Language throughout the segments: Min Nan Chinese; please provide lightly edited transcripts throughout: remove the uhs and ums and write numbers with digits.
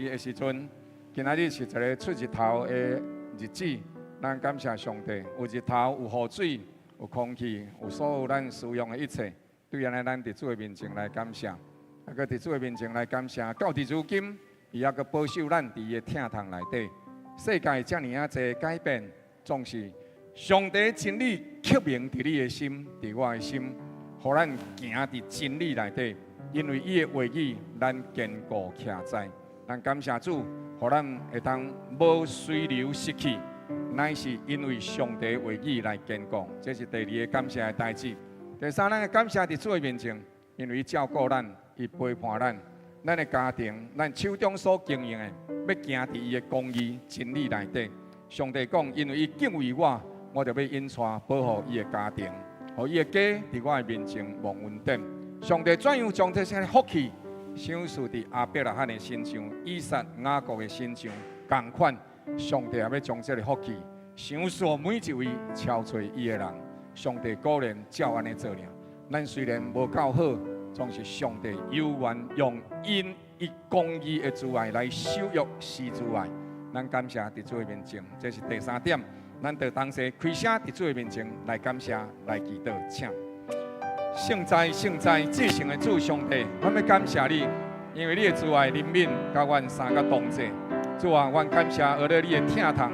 的時陣，今仔日是一个出日頭的日子，咱感謝上帝，有日頭，有雨水，有空氣，有所有咱需用的一切。對按呢，咱佇主的面前來感謝，啊，閣佇主的面前來感謝。到佇如今，伊猶閣保守咱佇伊的疼痛內底。世界遮爾仔濟改變，總是上帝真理刻銘佇你的心，佇我的心，予咱行佇真理內底。因為伊的話語，咱堅固徛在。咱感謝主，予咱會當無隨流失去，乃是因為上帝話語來堅固。這是第二个感謝的代誌。第三，咱感謝佇主的面前，因為伊照顧咱，伊陪伴咱，咱的家庭，咱手中所經營的，欲行佇伊的公義真理內底。上帝講，因為伊敬畏我，我就欲引帶保護伊的家庭，予伊的家佇我的面前蒙恩典。上帝怎樣將這些福氣賞賜佇亞伯拉罕的身上、以撒、雅各的身上，仝款，上帝也欲將這个福氣賞賜每一位朝揣伊的人。上帝果然照按呢做了。咱雖然無夠好，總是上帝猶原用因伊公義的慈愛來守約施慈愛。咱感謝佇主的面前，這是第三點。咱就同齊開聲佇主的面前來感謝、來祈禱，請。聖哉，聖哉，至聖的主上帝，我欲感謝你，因為你的慈愛憐憫，佮阮三个同齊。主啊，阮感謝阿勒你的疼痛，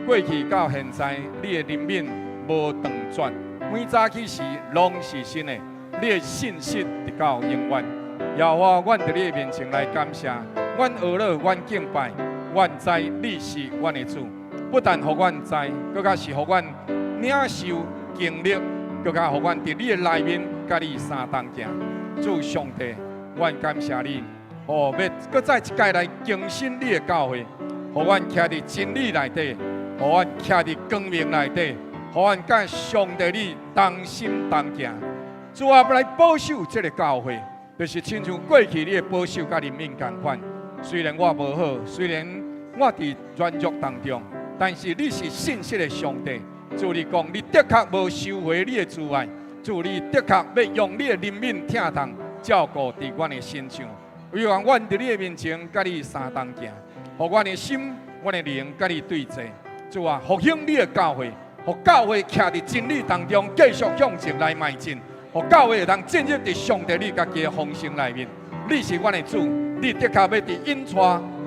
過去到現在，你的憐憫無斷絕，每早起時攏是新的，你的信實直到永遠。耶和華，阮佇你的面前來感謝，阮阿樂，阮敬拜，阮知你是阮的主，不但予阮知，閣較是予阮領受經歷。閣較予阮佇你的內面，佮你相同行。主上帝，阮感謝你，哦，欲閣再一擺來更新你的教會，予阮徛佇真理內底，予阮徛佇光明內底，予阮佮上帝你同心同行。主啊，欲來保守這个教會，就是親像過去你的保守佮憐憫仝款。雖然我無好，雖然我佇軟弱當中，但是你是信實的上帝。主你講，你的確無收回你的慈愛，主你的確欲用你的憐憫疼痛照顧佇阮的身上，唯願阮佇你的面前佮你相同行，予阮的心、阮的靈佮你對齊。主啊，復興你的教會，予教會徛佇真理當中，繼續向前來邁進，予教會會當進入佇上帝你家己的豐盛內面。你是阮的主，你的確欲佇引帶、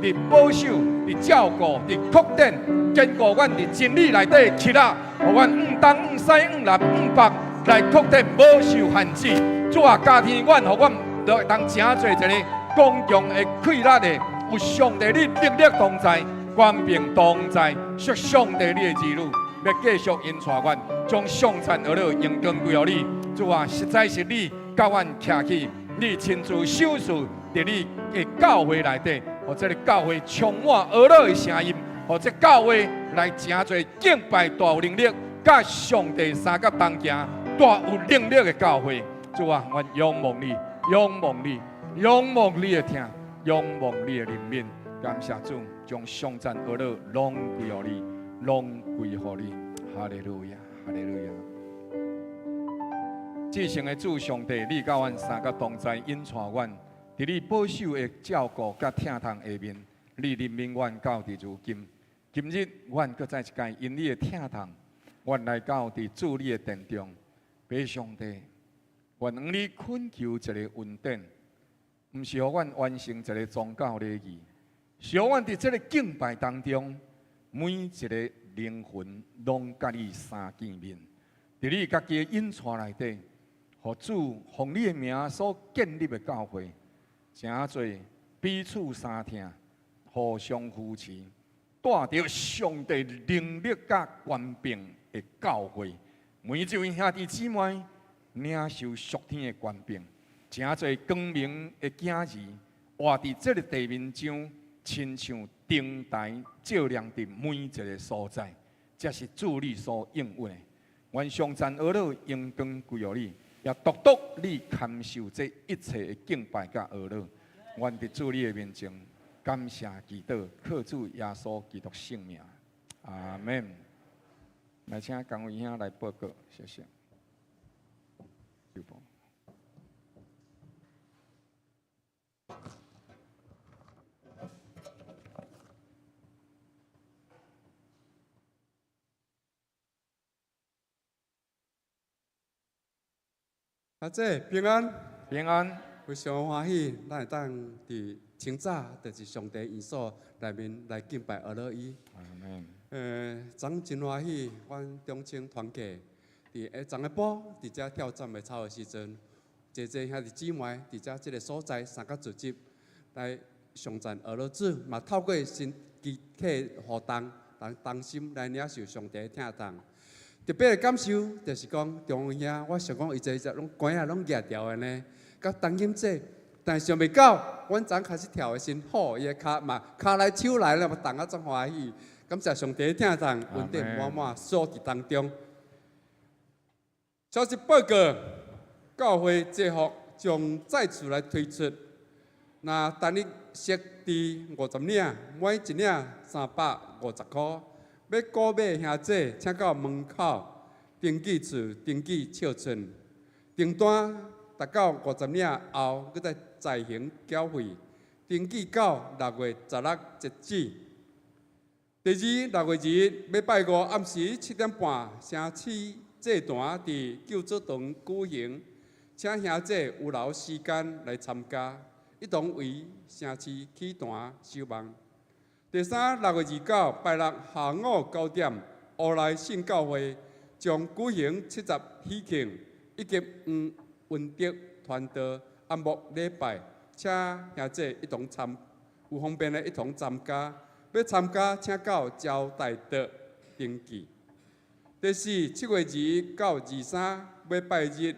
佇保守、佇照顧、佇擴展、堅固阮佇真理內底起來，予阮向東、向西、向南、向北來擴展，無受限制。主啊，加添阮，予阮會當成做一个剛強的、氣力的，有上帝你能力同在、權柄同在，屬上帝你的兒女，欲繼續引帶阮，將頌讚阿樂榮光歸予你。主啊，實在是你佮阮徛起，你親自賞賜佇你的教會內底，予這个教會充滿阿樂的聲音，予這教會來成做敬拜大有能力，佮上帝相佮同行大有能力的教會。主啊，阮仰望你，仰望你，仰望你的疼，仰望你的憐憫。感謝主，將頌讚阿樂攏歸予你，攏歸予你。哈利路亞，哈利路亞。至聖的主上帝，你佮阮三个同在，引帶阮，佇你保守的照顧佮疼痛下面，你憐憫阮到佇如今。今日阮閣再一擺因你的疼痛，阮來到佇主你的殿中，父上帝，願向你懇求一个恩典，毋是予阮完成一个宗教禮儀，是予阮佇這个敬拜當中，每一个靈魂攏佮你相見面，佇你家己的引帶內底，予主奉你的名所建立的教會，成做彼此相疼、互相扶持、帶著上帝能力佮權柄的教會。每一位兄弟姊妹領受屬天的權柄，成做光明的囝兒，活佇這个地面上，親像燈台照亮佇每一个所在，這是主你所應允的。願頌讚阿樂榮光歸予你，也獨獨你堪受這一切的敬拜佮阿樂。阮佇主你的面前感謝祈禱，靠主耶穌基督聖名，阿門。來請江偉兄來報告，謝謝。阿姐平安，平安。非常歡喜，咱會當佇清早，就是上帝院所內面來敬拜阿樂伊。阿門。昨真歡喜，阮中青團契佇下昨下晡佇遮跳讚美操的時陣，濟濟兄弟姊妹佇遮這个所在三甲組織來頌讚阿樂主，嘛透過新機體活動，人同心來領受上帝的疼痛。特別的感受就是講，中央兄，我想講伊這只攏關仔攏舉牢的呢，佮當今這，但是想袂到，阮昨開始跳的時，好，伊的跤嘛，跤來手來了，嘛動啊足歡喜。感謝上帝的疼痛，恩典滿滿所佇當中。消息報告，教會制服將再次來推出。那單日設置50領，每一領350箍。欲購買兄姐，請到門口登記處登記尺寸。訂單達到50領後，閣再再行繳費。登記到6月16截止。第二，6月2日，禮拜五暗時7點半，城市祭壇佇救主堂舉行，請兄姐有留時間來參加，一同為城市起壇守望。第三，6月29，拜六下午9點，烏來聖教會將舉行70喜慶以及黃文德傳道按牧禮拜，請兄姐一同參，有方便的一同參加。欲參加，請到招待桌登記。第四，7月2到23，禮拜日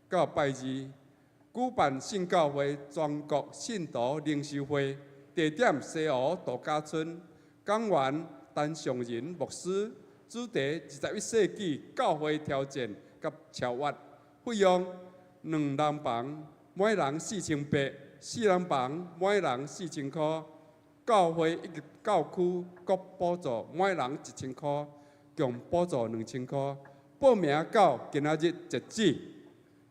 到拜二，舉辦聖教會全國信徒靈修會，地點西湖度假村，講員陳尚仁牧師，主題21世紀教會挑戰佮超越，費用兩人房每人4800，四人房每人4000箍。教會以及教區各補助每人1000箍，共補助2000箍。報名到今仔日截止。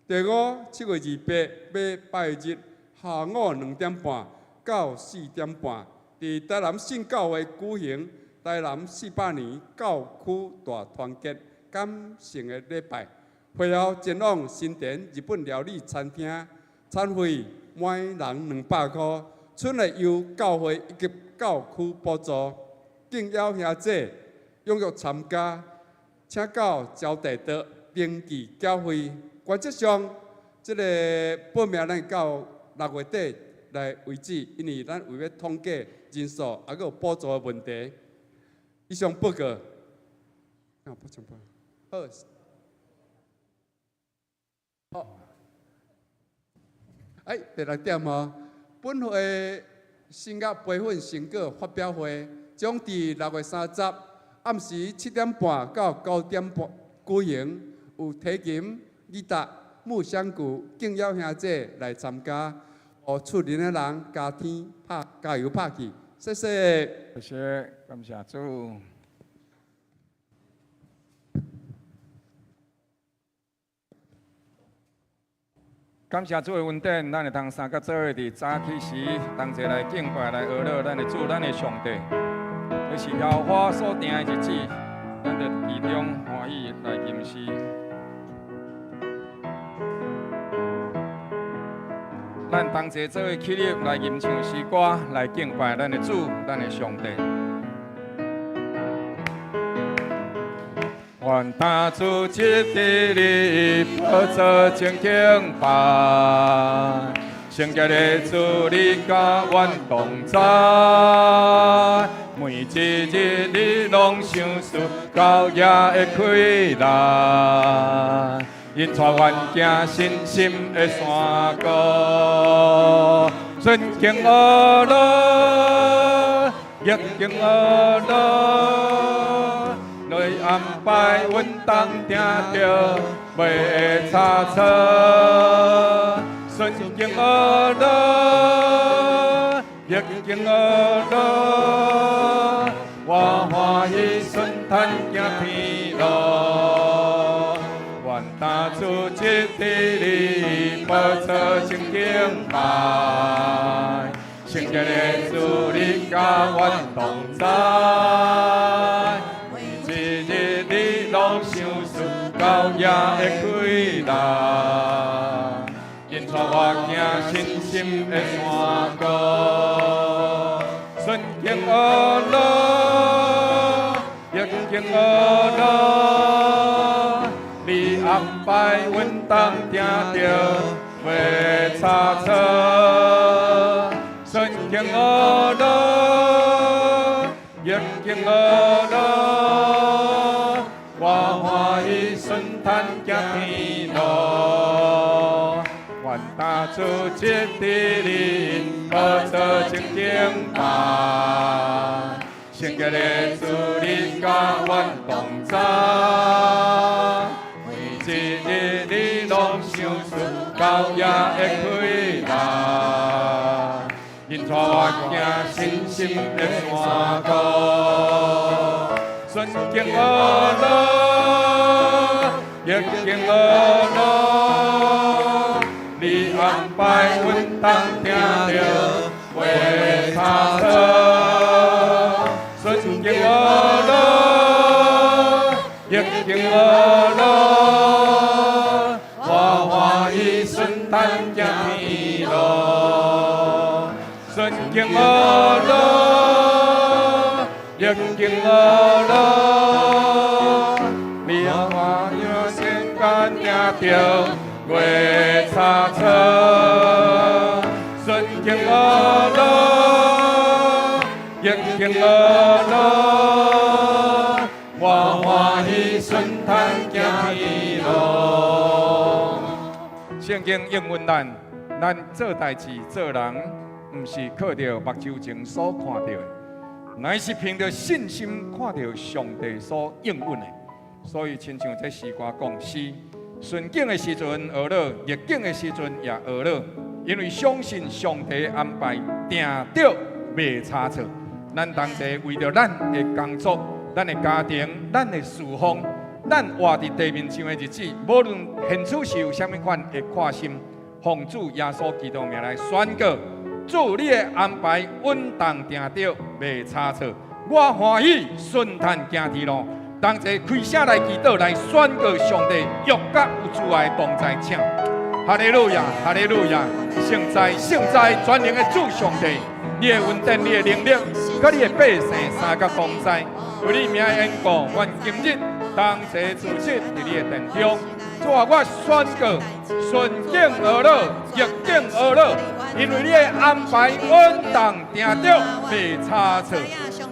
第五，7月28，禮拜日下午2點半到4點半，佇台南聖教會舉行台南400年教區大團結感性的禮拜。會後前往新田日本料理餐廳，餐費每人200箍。春禮由教會以及教區補助，敬邀兄姐踴躍參加，請到招待桌登記繳費。原則上，這个報名咱到6月底來為止，因為咱為欲統計人數，還閣有補助的問題。以上報告。啊，補充報。好。哦。哎，第六點哦。本會新額培訓成果發表會將佇6月30暗時7點半到9點半舉行，有提琴、吉他、木箱鼓，敬邀兄姐來參加，予厝裡的人加添拍加油拍氣，謝謝。謝謝，感謝主。感謝主的恩典，咱會通三甲做伙佇早起時同齊來敬拜、來阿樂咱的主、咱的上帝。這是耶和華所定的日子，咱佇其中歡喜來吟詩。咱同齊做伙起立來吟唱詩歌，來敬拜咱的主、咱的上帝。願大主這地裡寶座前敬拜，聖潔的主你佮阮同在，每一日你攏賞賜到夜的快樂，引帶阮行信心的山路，尊敬阿樂，逆境阿樂。來安排阮當聽著，袂會差錯。順境阿樂，逆境阿樂，我歡喜順坦行天路。願大主這地裡寶座前敬拜，聖潔的主你佮阮同在。每一日你攏賞賜到夜的快樂，信心的山高，顺境恶路，逆境恶路，你安排阮当定著袂差錯。順境惡路，逆境惡路，我歡喜順坦行天路。願大主藉著你寶座前敬拜，聖潔的主你佮阮同在，每一日你攏賞賜高雅的開來，引帶我行信心的山路，順境惡路，逆境惡路，你安排阮當定著袂差錯，順境惡路，逆境惡路，我歡喜順坦行天路，順境惡路，逆境惡路，你安排阮當定著袂差錯，順境惡路，逆境惡路，我歡喜順坦行天路。聖經應允咱，咱做代誌做人，毋是靠著目睭前所看著的，乃是憑著信心看著上帝所應允的。所以，親像這詩歌講，是順境的時陣呵樂，逆境的時陣也呵樂，因為相信上帝安排定著袂差錯。咱同齊為著咱的工作、咱的家庭、咱的事奉、咱活佇地面上的日子，無論現處是有啥物款的看心，奉主耶穌基督名來宣告：主你的安排穩當定著，袂差錯。我歡喜順坦行天路，同齊開聲來祈禱，來宣告上帝約佮有慈愛同在，請。哈利路亞，哈利路亞，聖哉，聖哉，全能的主上帝，你的恩典，你的能力，佮你的百姓三角同在，為你名的緣故，阮今日同齊聚集佇你的殿中。主啊，我宣告順境呵樂，逆境呵樂，因為你的安排穩當定著，袂差錯。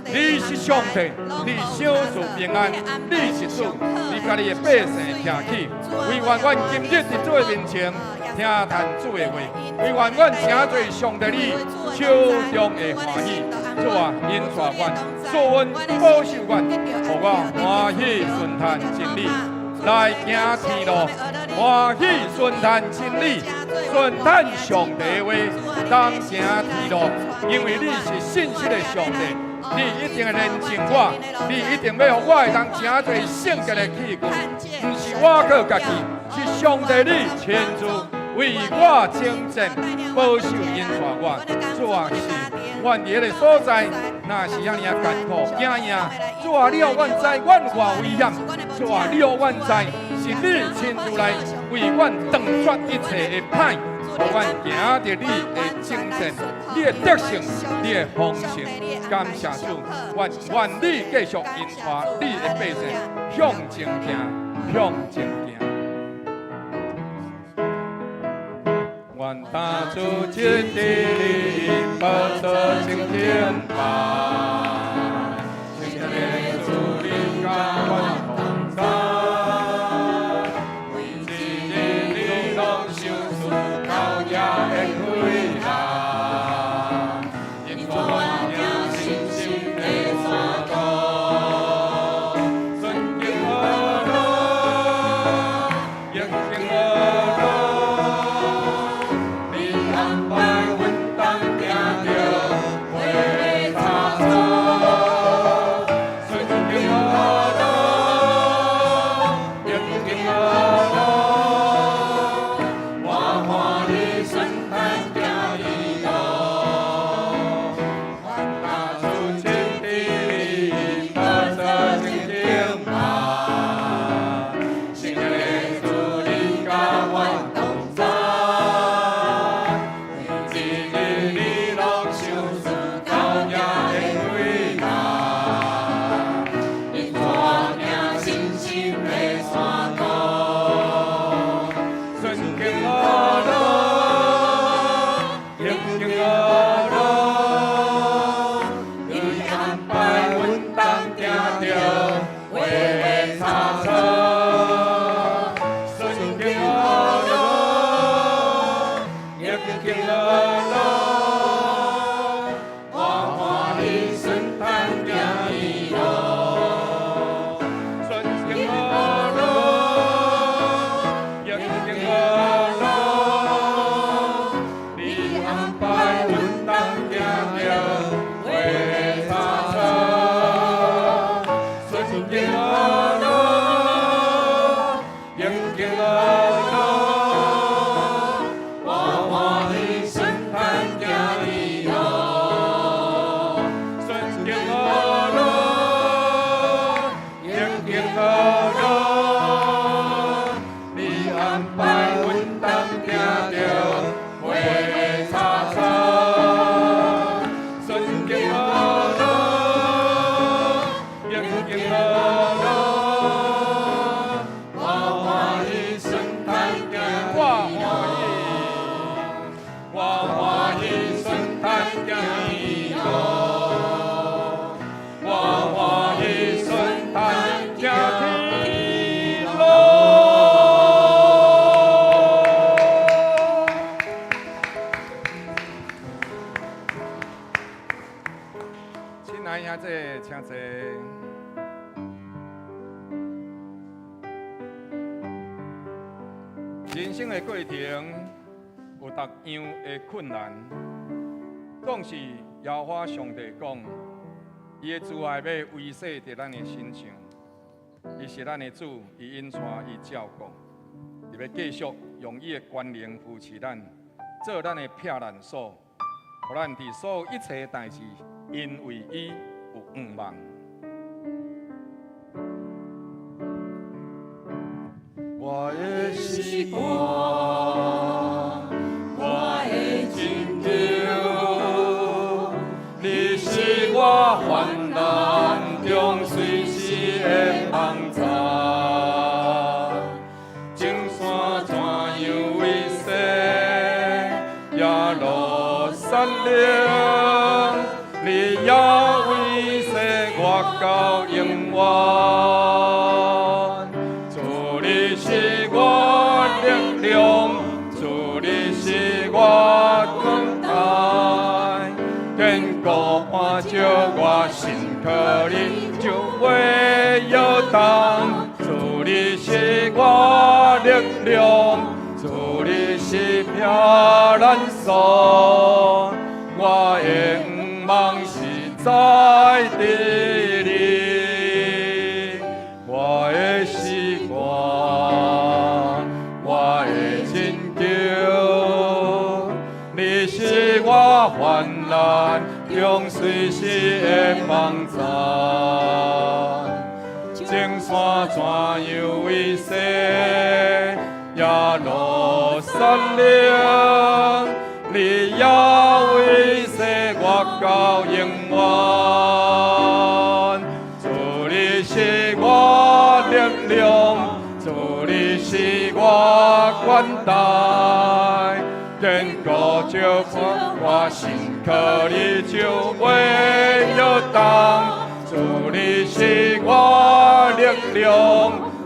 你是上帝，你賞賜平安，你是主，你佮你的百姓徛起，惟願阮今日佇主的面前聽談主的話，惟願阮成做上帝你手中的歡喜。主啊，引帶阮，賜阮保守阮，予我歡喜順坦真理來行天路，歡喜順坦真理，順坦上帝的話，當行天路，因為你是信實的上帝。你一定會認證我，你一定欲予我會當成做聖潔的器具，毋是我靠家己，是上帝你親自為我征戰，保守引帶我。主啊，是，阮佇彼个所在，若是遐爾仔艱苦驚贏，主啊，你予阮知阮偌危險，主啊，你予阮知是你親自來為阮斷絕一切的歹，予阮行佇你的征戰，你的得勝，你的豐盛。感謝主，願願你繼續引帶你的百姓向前行，向前行。願大主藉著你寶座前敬拜，聖潔的主你佮阮同在，每一日你攏賞賜高雅的開來，引帶阮行信心的山路，順境呵樂，逆境呵樂，你安排穩當定著，袂差錯。姐，請坐。人生的過程有逐樣的困難，總是耶和華上帝講，伊的慈愛欲維繫佇咱的身上。伊是咱的主，伊引帶，伊照顧，伊欲繼續用伊的權能扶持咱，做咱的避難所，予咱佇所有一切代誌，因為伊有向望。我的詩歌，我的拯救，你是我患難中隨時的幫助。眾山怎樣威勢，耶路撒冷，你也威勢我到永遠。主你是我力量，主你是我盾牌，堅固磐石我信靠你，就袂搖動。主你是我力量，主你是避難所，我的向望是在佇你，我的詩歌，我的拯救，你是我患難中隨時的幫助。眾山怎樣威勢，耶路撒冷，你也威勢我到永遠。主你是我力量，主你是我權台，堅固石磐我信靠你就袂搖動。主你是我力量，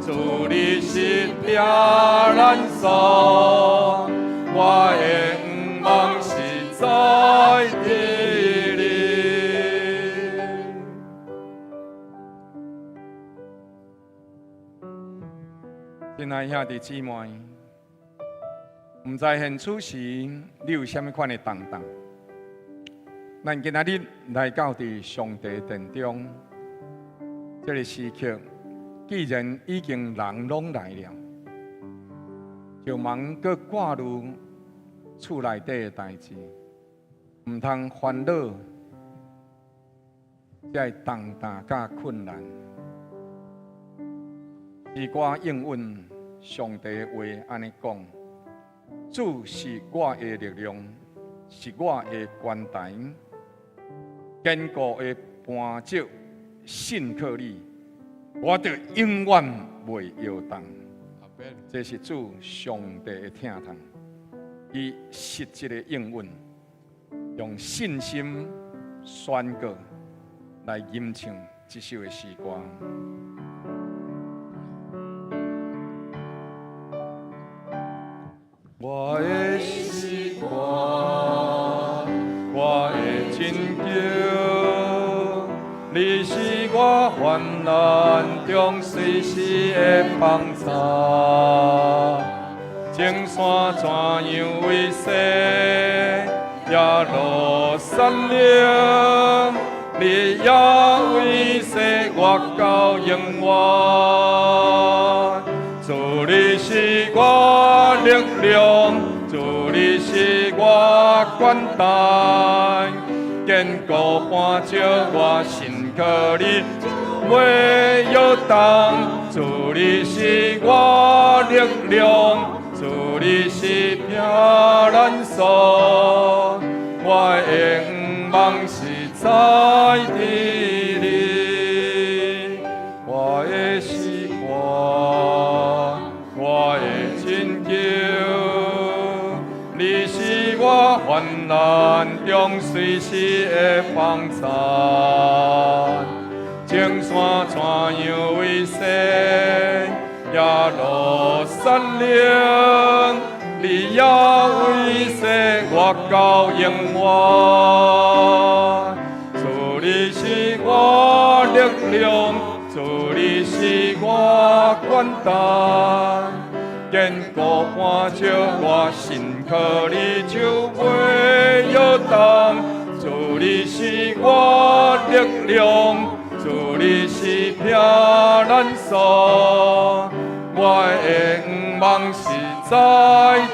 主你是避難所，我的向望是在佇你。親愛兄弟姊妹，毋知現此時你有啥物款的重擔？咱今仔日來到佇上帝殿中，這个時刻，既然已經人攏來了，就茫閣掛慮厝內底的代誌，毋通煩惱這个重擔佮困難。詩歌應允上帝話按呢講：主是我的力量，是我的關台，堅固的磐石，信靠你，我就永遠袂搖動。這是主上帝的疼痛，伊實質的應允，用信心宣告來吟唱這首的詩歌。我的詩歌，我的拯救，你是我患難中隨時的幫助。眾山怎樣威勢，耶路撒冷，你也威勢我到永遠。主你是我力量，主你是我權台，堅固磐石我信靠你，袂搖動。主你是我力量，主你是避難所，我的向望是在佇你，我的詩歌，我的拯救，你是我患難中隨時的幫助。眾山怎樣威勢，耶路撒冷，你也威勢我到永遠。主你是我量，主你是我管帶，堅固磐石，我信靠你就袂搖動。主你是我力量，主你是避難所，我的向望是在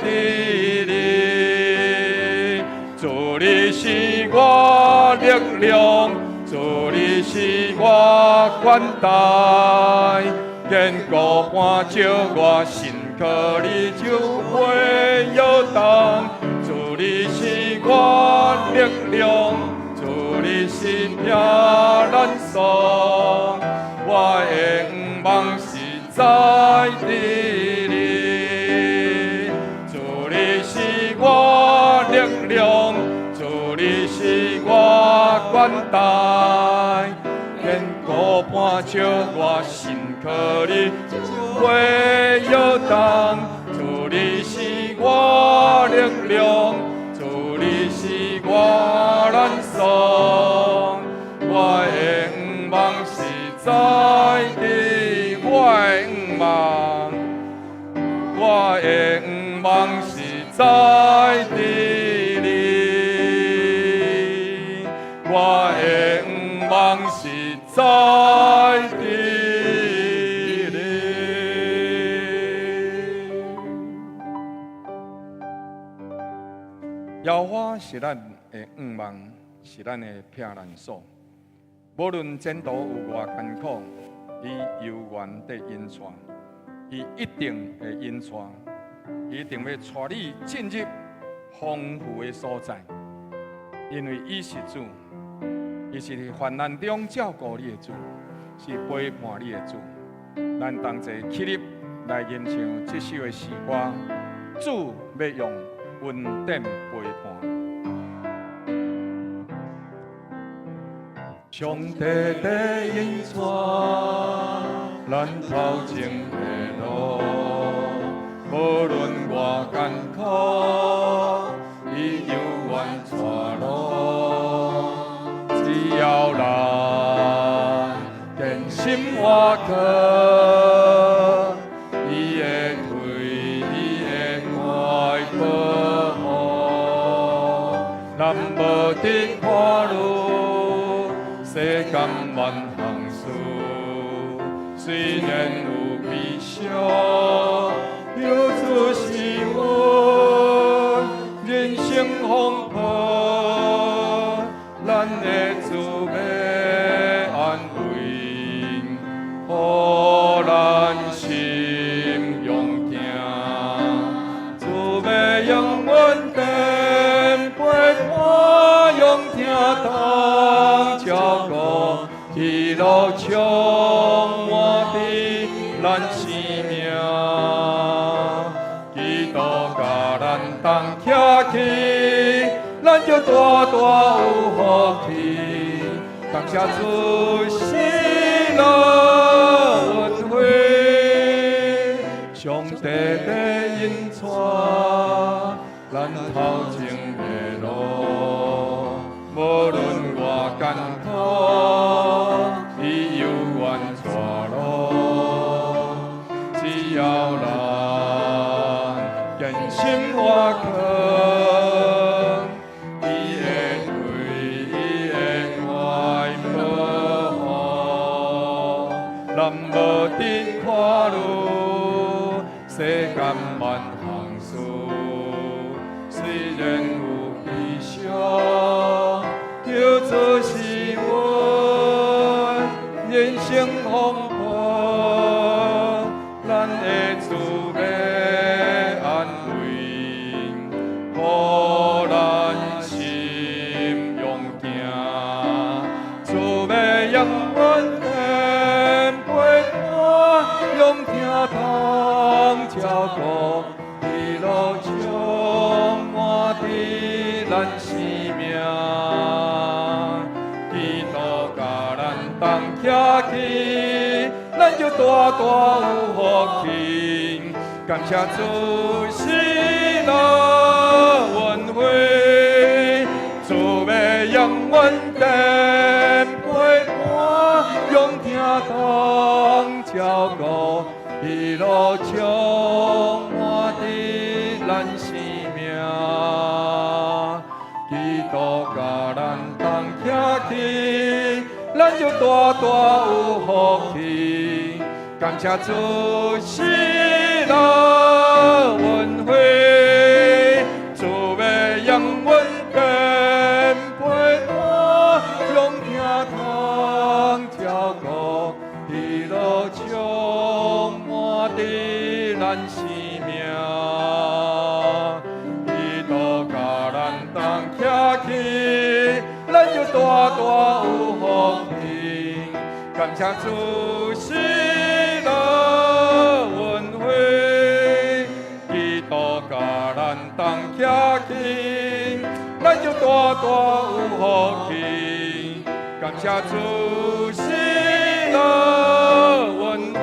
佇你。主你是我力量，主你是我管帶，堅固磐石，我信靠你就袂搖動。主你是我力量，主你是避難所，我的向望是在佇你。主你是我力量，主你是我管帶，堅固磐石，我信靠你就袂搖動。主你是我力量，主你是我難所，我的向望是在佇，我的向望，我的向望是在佇你，我的向望是在佇你。耶和華是咱的向望，是咱的避難所。無論前途有偌艱苦，伊猶原伫引帶，伊一定會引帶，伊一定會帶你進入豐富的所在，因為伊是主，伊是佇患難中照顧你的主，是陪伴你的主。咱同齊起立來吟唱這首的詩歌，主欲用恩典陪伴。上帝的引帶，咱頭前的路，無論偌艱苦，伊猶原帶路。只要咱堅心倚靠，伊會推，伊會愛保護。咱無得看路，世間萬項事，雖然有悲傷，有主是阮人生風波，咱的主欲安慰，予咱心勇健。主欲用恩典陪伴，用疼痛照顧，喜樂充滿佇咱生命。基督佮咱同徛起，咱就大大有福氣。感謝主喜樂恩惠，上帝的引帶，咱頭前的路，無論偌艱苦，伊猶原帶路。只要咱堅心倚靠，伊會推，伊會愛保護。咱無得看路，世間萬項事，雖然有悲傷，求主是阮人生風波，咱的主欲安慰，予咱心勇健。主欲用恩典陪伴，用疼痛照顧，喜樂充滿佇咱生命。基督佮咱同徛起，咱就大大有福氣。感謝主喜樂恩惠，主欲用恩典陪伴，用疼命。基督佮咱同徛起，咱就大大有福氣。感謝主喜樂恩惠，主欲讓阮變陪伴，用疼痛照顧，喜樂充滿佇咱生命。基督佮咱同徛起，咱就大大有福氣。感謝主喜樂恩惠，基督佮咱同徛起，咱就大大有福氣。感謝主喜樂恩惠，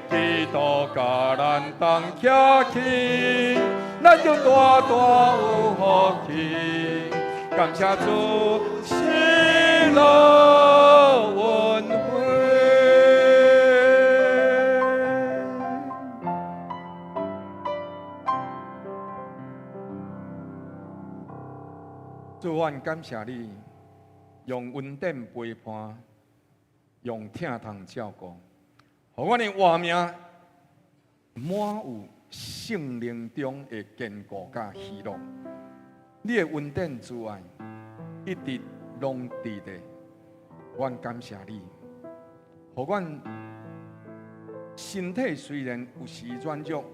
基督佮咱同徛起，咱就大大有福氣。感謝主喜樂恩惠。主，阮感謝你，用恩典陪伴，用疼痛照顧，予阮的活命滿有聖靈中的堅固佮喜樂。你的恩典慈愛一直攏佇咧，阮感謝你，予阮身體雖然有時軟弱，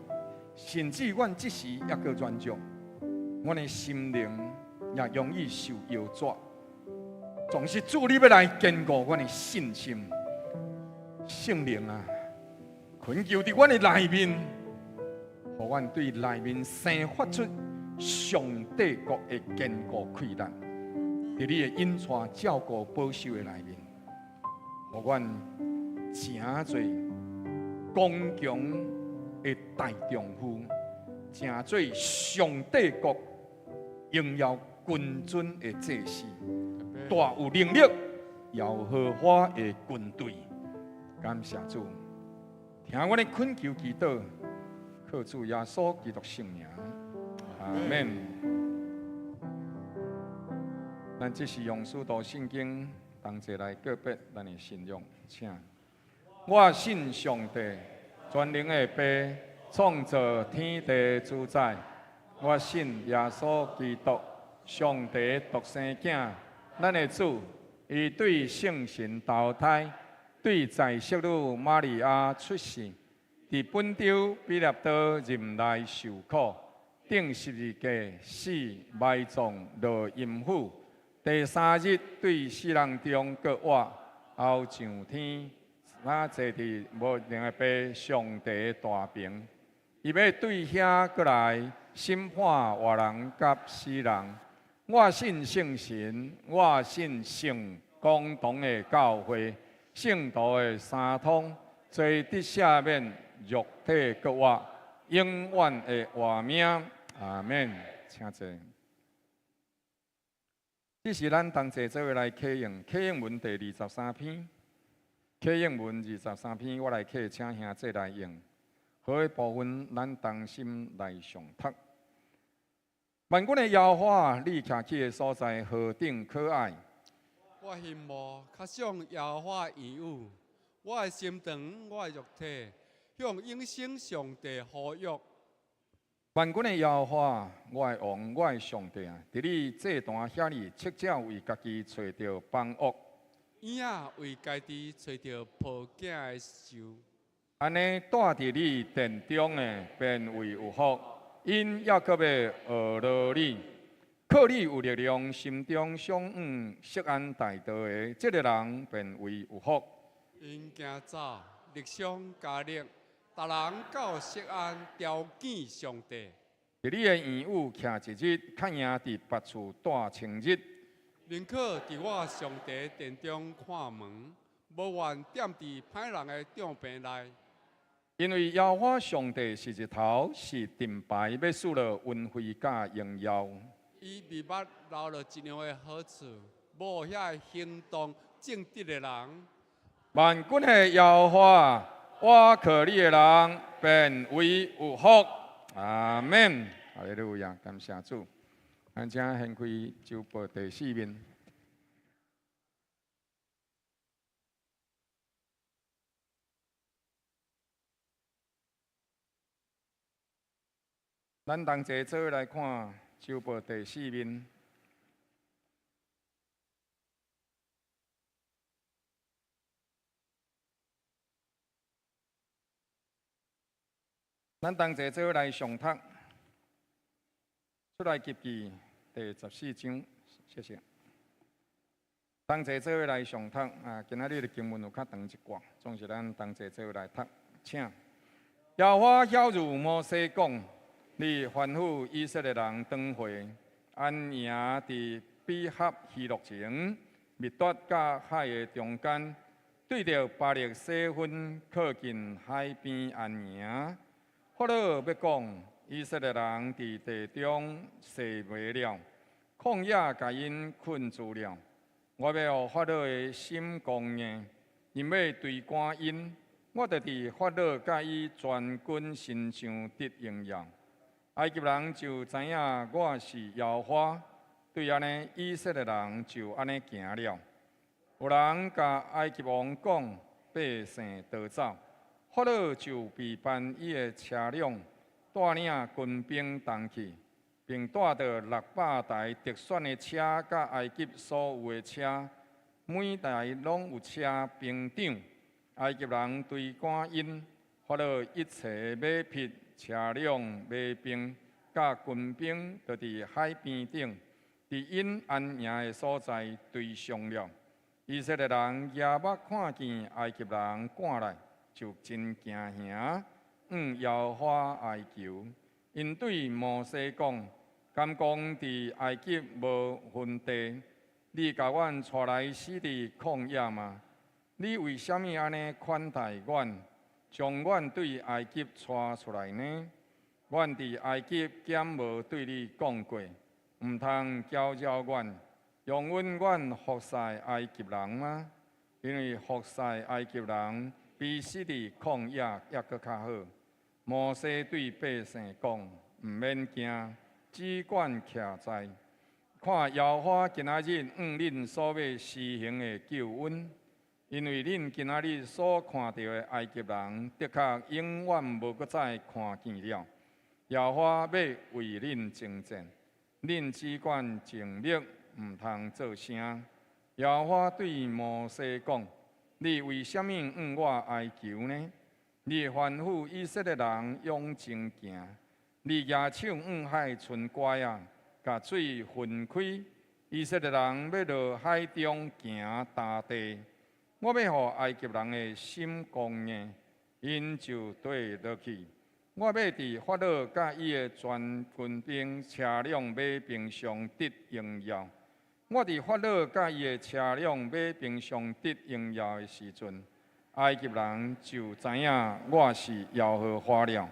甚至阮這時猶閣軟弱，阮的心靈也容易受搖掣。總是主你欲來堅固阮的信心，聖靈啊，懇求佇阮的內面，予阮對內面生發出上帝國的堅固氣力，佇你的引帶照顧保守的內面，予阮成做剛強的大丈夫，成做上帝國榮耀君尊的祭司，大有能力耶和華的軍隊。感謝主，聽阮的懇求祈禱，靠主耶穌基督聖名，阿門。咱這是用使徒信經同齊來告別咱的信仰，請。我信上帝，全能的父，創造天地主宰。我信耶穌基督，上帝獨生囝，咱的主，伊對聖神投胎，對在聖女瑪利亞出世，佇本丟彼拉多任內受苦，釘十字架死埋葬落陰府，第三日對死人中閣活，後上天，那坐佇無能的父上帝大爿，伊欲對遐閣來審判活人佮死人。我信聖神，我信聖公同的教會，聖徒的相通，罪得赦免，肉體閣活，永遠的活命。阿門。請坐。這是咱同齊做伙來啟用啟應文第二十三篇，啟應文二十三篇，我來啟，請兄弟來用。好的部分，咱同心來誦讀。萬軍的耶和華，你徛起的所在何等可愛！我希望較想耶和華言語，我的心腸，我的肉體，向永生上帝呼籲。萬軍的耶和華，我的王，我的上帝啊！佇你祭壇遐裡，赤鳥為家己揣著房屋，鷹仔為家己揣著抱囝的巢。按呢，住佇你殿中的，便為有福，𪜶猶閣欲學律例，靠你有力量，心中向往錫安大道的，這个人便為有福。𪜶行走，力傷加力，逐人到錫安朝見上帝。佇你的言語徛一日，較贏佇別處蹛千日。寧可佇我上帝殿中看門，無願踮佇歹人的帳棚內。因為耶和華上帝是日頭，是盾牌，欲賜落恩惠佮榮耀。伊未捌留落一樣的好處，無予遐行動正直的人。萬軍的耶和華，倚靠你的人，便為有福。阿門。哈利路亞，感謝主。咱請掀開周報第四面。咱同齊做來看周報第四面。咱同齊做來上讀出埃及記第14章，謝謝。同齊做來上讀啊，今仔日的經文有較長一寡，總是咱同齊做來讀，請。耶和華曉諭摩西講：你吩咐以色列人轉回安營佇比哈希洛前，密達佮海的中間，對著巴力西芬靠近海邊安營。法老欲講，以色列人佇地中勢微了，曠野共𪜶困住了。我欲予法老的心剛硬，𪜶欲追趕𪜶，我就佇法老佮伊全軍身上得榮耀。埃及人就知影我是耶和華，對按呢，以色列人就按呢行了。有人共埃及王講，百姓逃走。法老就備辦伊的車輛，帶領軍兵同去，並帶著600台特選的車，佮埃及所有的車，每台攏有車兵長。埃及人追趕𪜶，法老一切馬匹、車輛、馬兵佮軍兵，就佇海邊頂，佇𪜶安營的所在追上了。以色列人舉目看見埃及人趕來，就真驚嚇，向耶和華哀求。𪜶對摩西講：敢講佇埃及無墳地，你共阮帶來死佇曠野嗎？你為啥物按呢款待阮，將阮對埃及帶出來呢？阮佇埃及敢無對你講過，毋通攪擾阮，容允阮服侍埃及人嗎？因為服侍埃及人，比死佇曠野猶閣較好。摩西對百姓講：毋免驚，只管徛在，看耶和華今仔日向恁所欲施行的救恩。因為恁今仔日所看著的埃及人，的確永遠無閣再看見了。耶和華欲為恁征戰，恁只管靜默，毋通做聲。耶和華對摩西講：你為啥物向我哀求呢？你吩咐以色列人往前行，你舉手向海伸拐仔，共水分開，以色列人欲落海中行乾地。我欲予埃及人的心剛硬，𪜶就綴落去。我欲佇法老佮伊的全軍兵、車輛、馬兵上得榮耀。我佇法老佮伊的車輛、馬兵上得榮耀的時陣，埃及人就知影我是耶和華了。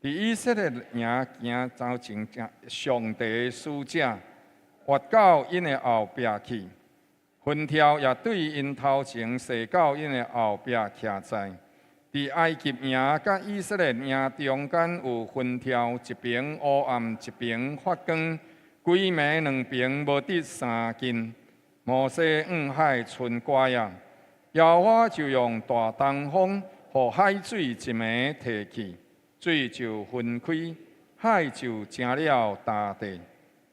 佇以色列營行走前，上帝的使者越到𪜶的後壁去，雲柱也對𪜶頭前踅到𪜶的後壁徛在。佇埃及營佮以色列營中間有雲柱，一爿烏暗，一爿發光。規暝兩爿無得相近。摩西向海伸拐仔，耶和華就用大東風，予海水一暝退去，水就分開，海就成了乾地。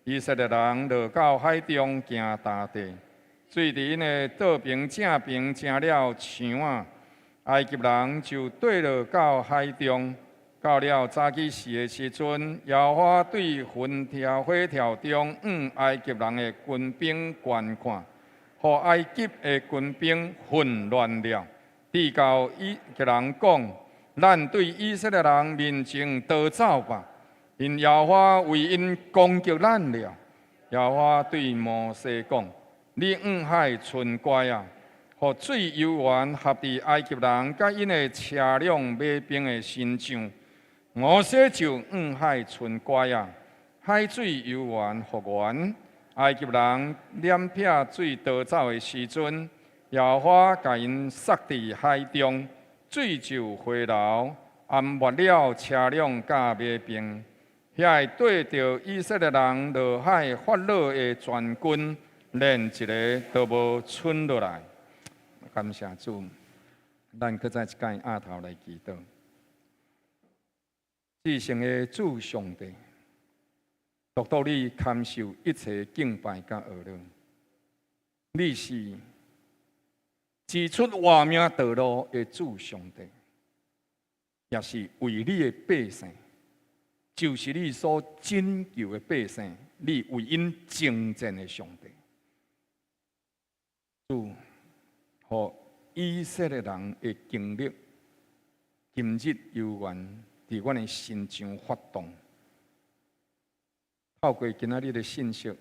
以色列人落到海中行乾地，水佇𪜶的倒爿正爿成了牆仔。埃及人就綴落到海中。到了早起時的時陣，耶和華對雲柱火柱中向埃及人的軍兵觀看，予埃及的軍兵混亂了。直到埃及人講：咱對以色列人面前逃走吧，因耶和華為𪜶攻擊咱了。耶和華對摩西講：你向海伸拐仔，予水湧源合佇埃及人佮𪜶的車輛、馬兵的身上。摩西就向海伸拐仔，海水湧源復原。埃及人撿撇水逃走的時陣，耶和華共𪜶殺佇海中，水就回流，淹沒了車輛佮馬兵。彼遐个對著以色列人落海法老的全軍，連一个都無賰落來。感謝主，咱閣再一擺押頭來祈禱。至聖的主上帝，獨獨你堪受一切敬拜佮呵咾。你是指出活命道路的主上帝，也是為你的百姓，就是你所拯救的百姓，你為𪜶征戰的上帝。主，予以色列人的經歷，今日猶原佇阮的心上發動。透過今仔日的信息，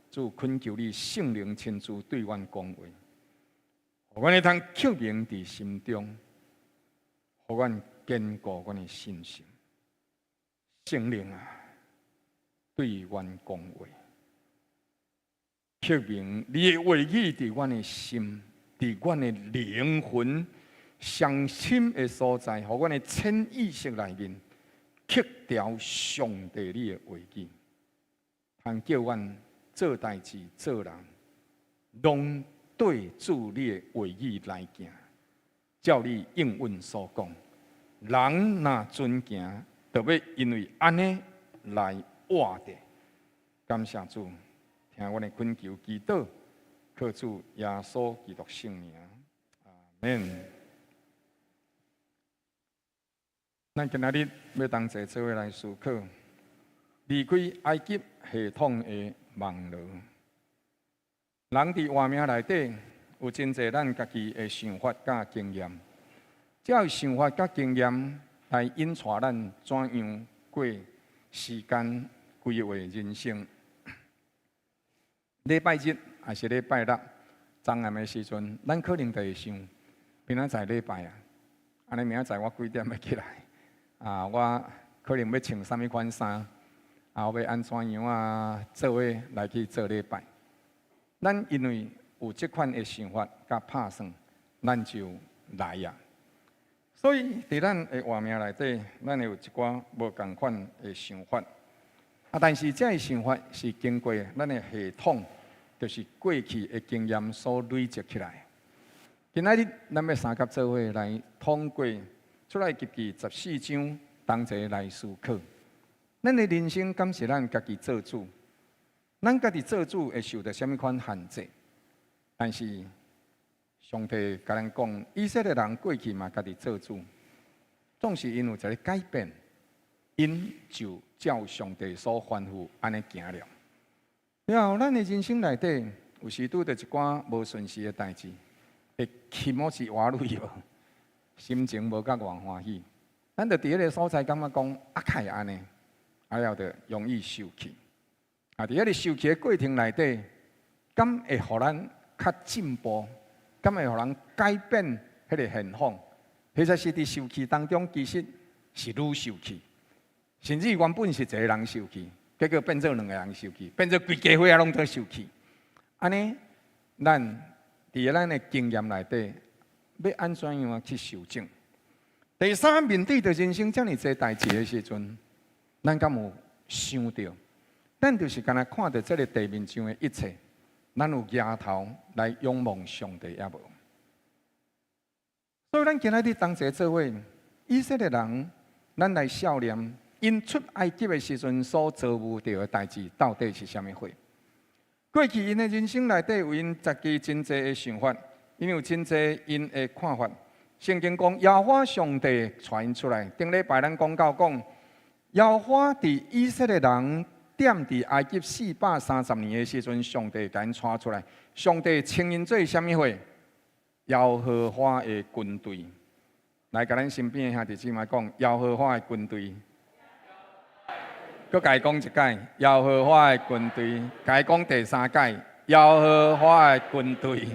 主懇求你聖靈親自對阮講話，予阮會通刻銘佇心中，予阮堅固阮的信心。聖靈啊，對阮講話，刻銘你的話語佇阮的心，佇阮的靈魂上深的所在，予阮的潛意識內面刻牢上帝你的話語，通叫阮做代誌做人，攏對主你的話語來行。照你應允所講，人若遵行，就欲因為按呢來活著。感謝主，聽阮的懇求祈禱，靠主耶穌基督聖名，阿們。咱今仔日欲同齊做伙來思考，離開埃及系統的網羅。人佇活命內底有真濟咱家己的想法佮經驗，這个想法佮經驗來引帶咱怎樣過時間規劃人生。禮拜日抑是禮拜六，昨暗的時陣，咱可能就會想，明仔載禮拜啊，按呢明仔載我幾點欲起來？啊，我可能欲穿啥物款衫？啊，我欲按怎樣啊做伙來去做禮拜？咱因為有這款的想法佮拍算，咱就來啊。所以，佇咱的活命內底，咱會有一寡無仝款的想法。啊，但是這个想法是經過咱的系統，就是過去的經驗所累積起來。今仔日，咱欲相佮做伙來通過出埃及記十四章，同齊來思考。咱的人生敢是咱家己做主？咱家己做主會受著啥物款限制？但是上帝共咱講，以色列人過去嘛家己做主，總是𪜶有一个改變，𪜶就照上帝所吩咐按呢行了。了後，咱的人生內底有時拄著一寡無順時的代誌，會気持ち悪い無，心情無佮偌歡喜。咱就佇彼个所在感覺講啊，會按呢，啊了就容易受氣。啊，佇彼个受氣的過程內底，敢會予咱較進步？敢會予人改變彼个現況？或者是佇受氣當中，其實是愈受氣，甚至原本是一个人受氣，結果變做兩个人受氣，變做規家伙仔攏做受氣。按呢，咱佇咱的經驗內底，欲按怎樣去修正？第三，面對著人生遮爾濟代誌的時陣，咱敢有想著？咱就是干焦看著這个地面上的一切，咱有舉頭來仰望上帝抑無？所以，咱今仔日同齊做伙，以色列人，咱來數念，𪜶出埃及的時陣所遭遇著的代誌，到底是啥物貨？過去𪜶的人生內底有𪜶家己真濟的想法，𪜶有真濟𪜶的看法。聖經講，耶和華上帝帶𪜶出來。頂禮拜咱講到講，耶和華佇以色列人踮佇埃及四百三十年的時陣，上帝共𪜶帶出來。上帝稱𪜶做啥物貨？耶和華的軍隊。來，共咱身邊的兄弟姊妹講，耶和華的軍隊。閣共伊講一擺，耶和華的軍隊。共伊講第三擺，耶和華的軍隊。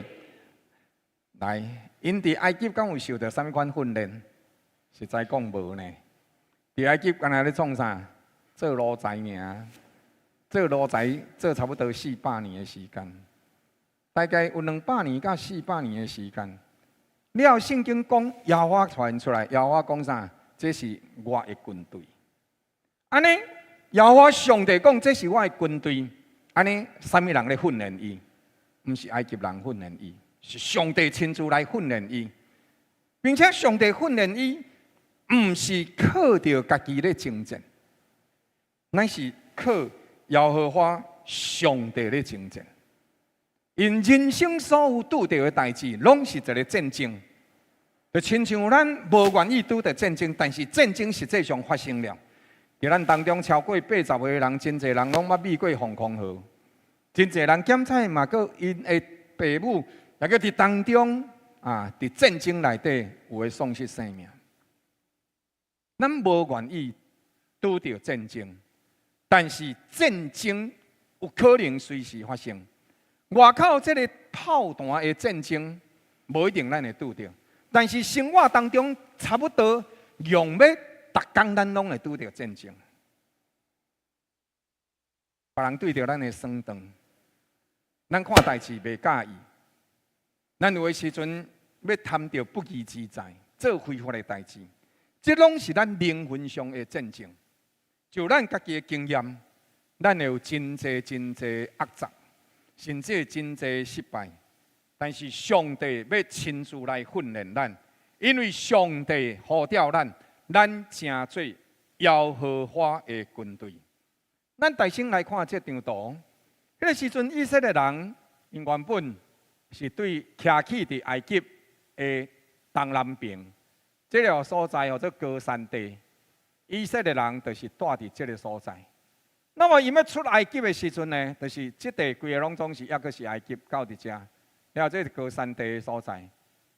來，𪜶佇埃及敢有受著啥物款訓練？實在講無呢。佇埃及干焦咧創啥？做奴才爾，做奴才做差不多四百年的時間，大概有200年到四百年的時間。了後聖經講，耶和華帶𪜶出來，耶和華講啥？這是我的軍隊。按呢，耶和華上帝講：這是我的軍隊。按呢，啥物人咧訓練伊？毋是埃及人訓練伊，是上帝親自來訓練伊，並且上帝訓練伊，毋是靠著家己咧征戰，乃是靠耶和華上帝咧征戰。𪜶人生所有拄著的代誌，攏是一个戰爭。就親像咱無願意拄著戰爭，但是戰爭實際上發生了。佇咱當中超過80歲的人，真濟人攏捌覕過防空壕，真濟人檢查嘛，閣𪜶的爸母，也閣佇當中啊，佇戰爭內底有的喪失性命。咱無願意拄著戰爭，但是戰爭有可能隨時發生。外口這个炮彈的戰爭，無一定咱會拄著，但是生活當中差不多用欲逐工咱攏會拄著戰爭。別人對著咱的酸腸，咱看代誌袂佮意，咱有的時陣欲貪著不義之財，做非法的代誌，這攏是咱靈魂上的戰爭。就咱家己的經驗，咱會有真濟真濟壓榨，甚至真濟失敗。但是上帝欲親自來訓練咱，因為上帝呼召咱，咱成做耶和華的軍隊。咱大先來看這張圖，彼個時陣以色列人，𪜶原本是對徛起佇埃及的東南邊，這个所在號做歌珊地。以色列人就是蹛佇這个所在。那麼𪜶欲出埃及的時陣呢，就是這塊規个攏總是抑閣是埃及到佇遮，了後這是歌珊地的所在。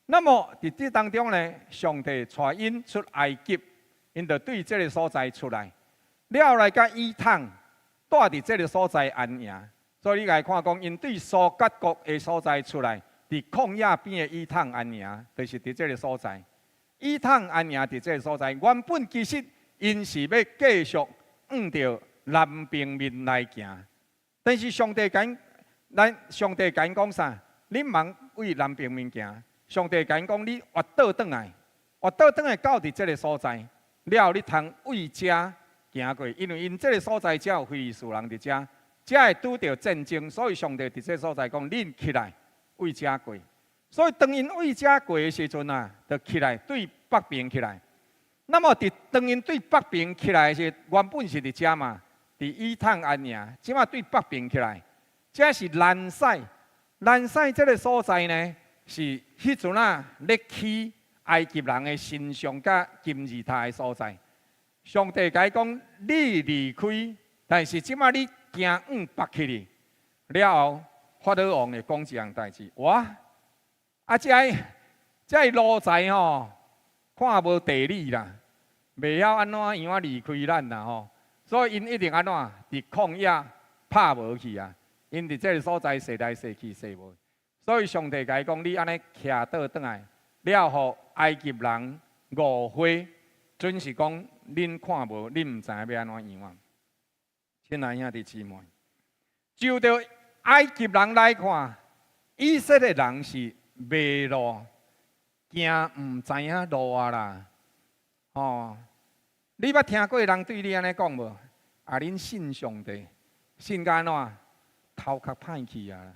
那麼佇這當中呢，上帝帶𪜶出埃及，𪜶就對這个所在出來，了後來佮以坦蹛佇這个所在安營。所以你來看講，𪜶對蘇格谷的所在出來，佇曠野邊的以坦安營，就是佇這个所在。以坦安營佇這个所在，原本其實𪜶是欲繼續向著南邊面來行，但是上帝共咱上帝共𪜶講啥？你毋通對南邊面行。上帝共𪜶講，你越倒轉來，越倒轉來到佇這个所在，了後你通對遮行過，因為𪜶這个所在才有非利士人佇遮，才會拄著戰爭，所以上帝佇這个所在講，恁起來對遮過。所以當𪜶對遮過的時陣啊，就起來對北邊起來。那麼佇當𪜶對北邊起來時，原本是佇遮嘛，佇以坦安營，這馬對北邊起來，這是蘭塞。蘭塞這个所在呢，是彼陣啊咧起埃及人的神像佮金字塔的所在。上帝共伊講，你離開，但是這馬你行往北去哩。了後，法老王會講一項代誌，哇！啊，這个這个奴才吼，看無地理啦，袂曉按怎樣仔離開咱啦吼，所以𪜶一定按怎佇曠野拍無去啊！𪜶佇這个所在踅來踅去踅無，所以上帝共伊講，你按呢騎倒轉來，了後予埃及人誤會，準是講恁看無，恁毋知影欲按怎樣啊！親愛兄弟姊妹，就著埃及人來看，以色列人是迷路，行毋知影路啊啦！吼，你捌聽過人對你按呢講無？啊，恁信上帝，信甲按怎？頭殼歹去啊！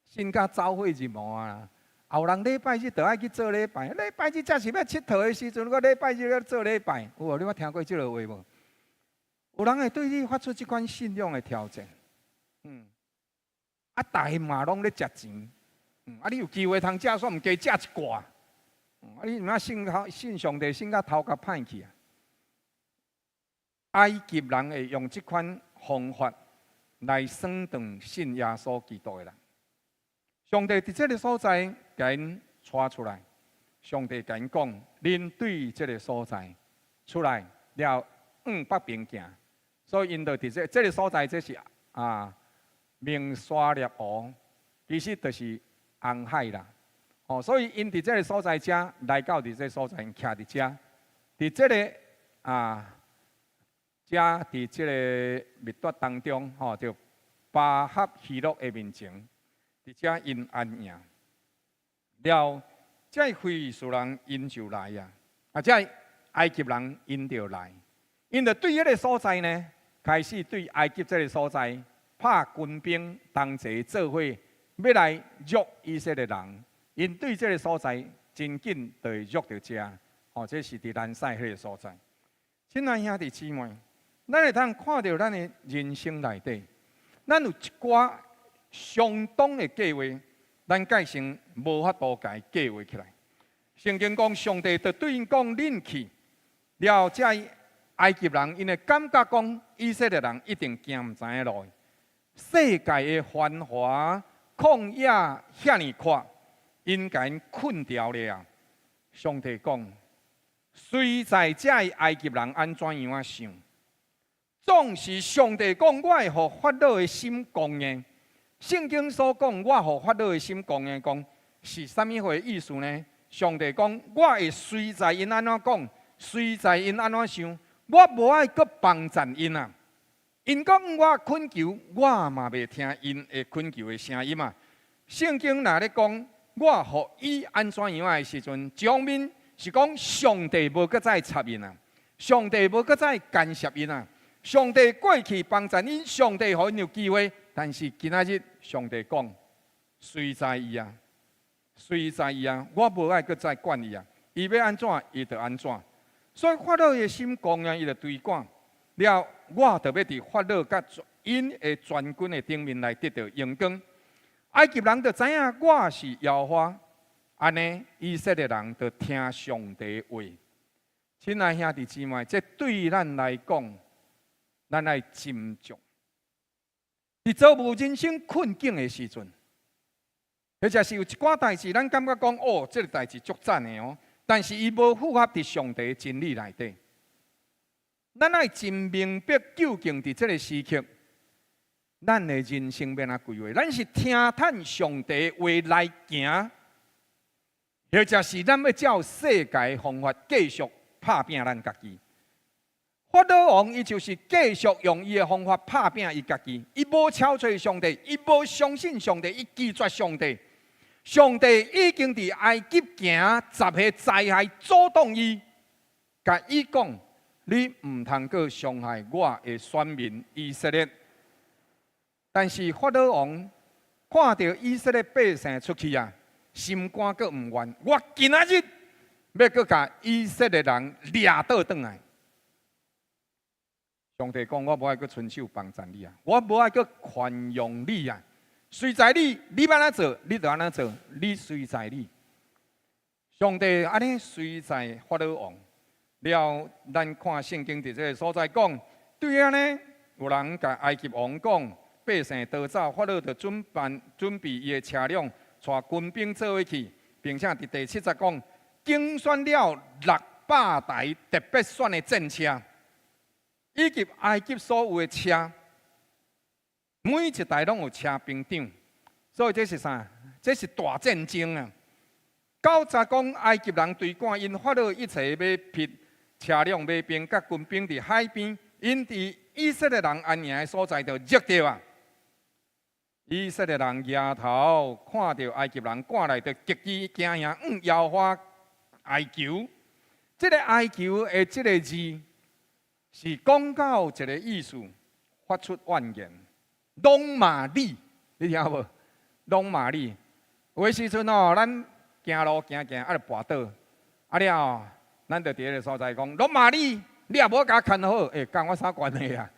信甲走火入魔啊！有人禮拜日就愛去做禮拜，禮拜日才是欲𨑨迌的時陣，閣禮拜日閣做禮拜，有無？你捌聽過這个話無？有人會對你發出這款信仰的挑戰，啊，逐个嘛攏咧食錢，啊，你有機會通食，煞毋加食一寡，啊，你毋通信信上帝，信甲頭殼歹去啊！埃及人會用這款方法來算斷信耶穌基督的人。上帝佇這个所在共𪜶帶出來，上帝共𪜶講：恁對這个所在出來了，往北邊行。所以𪜶就佇這個所在，這是啊明沙列湖，其實就是紅海啦。哦，所以𪜶佇這个所在遮來到佇這个所在，𪜶徛佇遮，佇這个啊遮佇這个密達當中，吼，就巴哈希洛的面前，佇遮𪜶安營。了，這非利士人𪜶就來啊，啊，這埃及人𪜶就來，𪜶就對彼个所在呢，開始對埃及這个所在拍軍兵同齊做伙，欲來掠以色列人。𪜶對這个所在真緊就會掠著遮。哦，這是佇蘭塞彼个所在。親愛兄弟姊妹，咱會通看著咱的人生內底，咱有一寡相當的計劃，咱蓋成無法度共伊計劃起來。聖經講，上帝就對𪜶講：恁去了，這埃及人𪜶會感覺講，以色列人一定行毋知影路。世界的繁華曠野遐爾闊，𪜶共𪜶困牢了。上帝講，隨在這埃及人按怎樣仔想，總是上帝講，我會予法老的心剛硬。聖經所講，我予法老的心剛硬，講是啥物貨意思呢？上帝講，我會隨在𪜶按怎講，隨在𪜶按怎想，我無愛閣幫贊𪜶啊。𪜶講我懇求，我嘛袂聽𪜶的懇求的聲音啊。聖經若咧講，我予伊按怎樣的時陣，一方面是講上帝無閣再插𪜶啊，上帝無閣再干涉𪜶啊，上帝過去幫贊𪜶，上帝予𪜶有機會，但是今仔日上帝講，隨在伊啊，隨在伊啊，我無愛閣再管伊啊，伊欲按怎，伊就按怎。所以法老的心剛硬，伊就追趕了，我就欲佇法老佮𪜶的全軍的頂面來得著榮光。埃及人就知影我是耶和華。按呢，以色列人就聽上帝話。親愛兄弟姊妹，這對咱來講，咱愛斟酌。佇遭遇人生困境的時陣，或者是有一寡代誌，咱感覺講哦，這个代誌足讚的哦，但是伊無符合佇上帝真理內底。咱愛真明白究竟佇這个時刻，咱的人生欲按怎規劃？咱是聽趁上帝話來行，或者是咱欲照世界方法繼續拍拚咱家己。法老王伊就是繼續用伊的方法拍拚伊家己，伊無超揣上帝，伊無相信上帝，伊拒絕上帝。上帝已經佇埃及行十個災害阻擋伊，共伊講：你毋通閣傷害我的選民以色列。但是法老王看著以色列百姓出去啊，心肝閣毋願。我今仔日欲閣共以色列人掠倒轉來。上帝講：我無愛閣伸手幫贊你啊，我無愛閣寬容你啊。隨在你，你欲按怎做，你就按怎做，你隨在你。上帝按呢隨在法老王了，咱看聖經佇這个所在講，對按呢，有人共埃及王講，百姓逃走，法老就準辦準備伊的車輛，帶軍兵做伙去，並且佇第七節講，揀選了600台特別選的戰車，以及埃及所有的車，每一台攏有車兵長，所以這是啥？這是大戰爭啊！九節講埃及人追趕𪜶，法老一切馬匹、車輛、馬兵佮軍兵佇海邊，𪜶佇以色列人安營的所在就掠著啊！以色列人舉頭看著埃及人趕來，就極之驚嚇，向耶和華哀求。這个哀求的這个字，是講到一个意思，發出怨言。攏嘛你，你聽無？攏嘛你。有的時陣哦，咱行路行行，啊，就跋倒，啊了後，咱就佇彼个所在講，攏嘛你，你也無共我牽好，欸，佇我啥關係啊？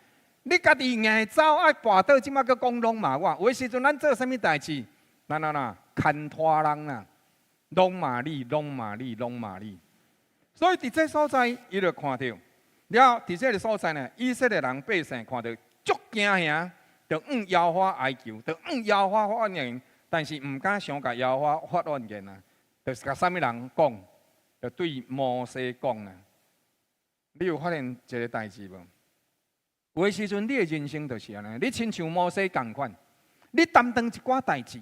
你家己硬走啊，跋倒，這擺閣講攏嘛我。有的時陣咱做啥物代誌，咱按怎牽拖人啊？攏嘛你，攏嘛你，攏嘛你。所以佇這所在，伊就看著了，佇這个所在呢，以色列人百姓看著足驚嚇，就向耶和華哀求，就向耶和華發怨言，但是毋敢傷共耶和華發怨言啊，就是共啥物人講，就對摩西講啊。你有發現一个代誌無？有的時陣，你的人生就是按呢，你親像摩西仝款，你擔當一寡代誌，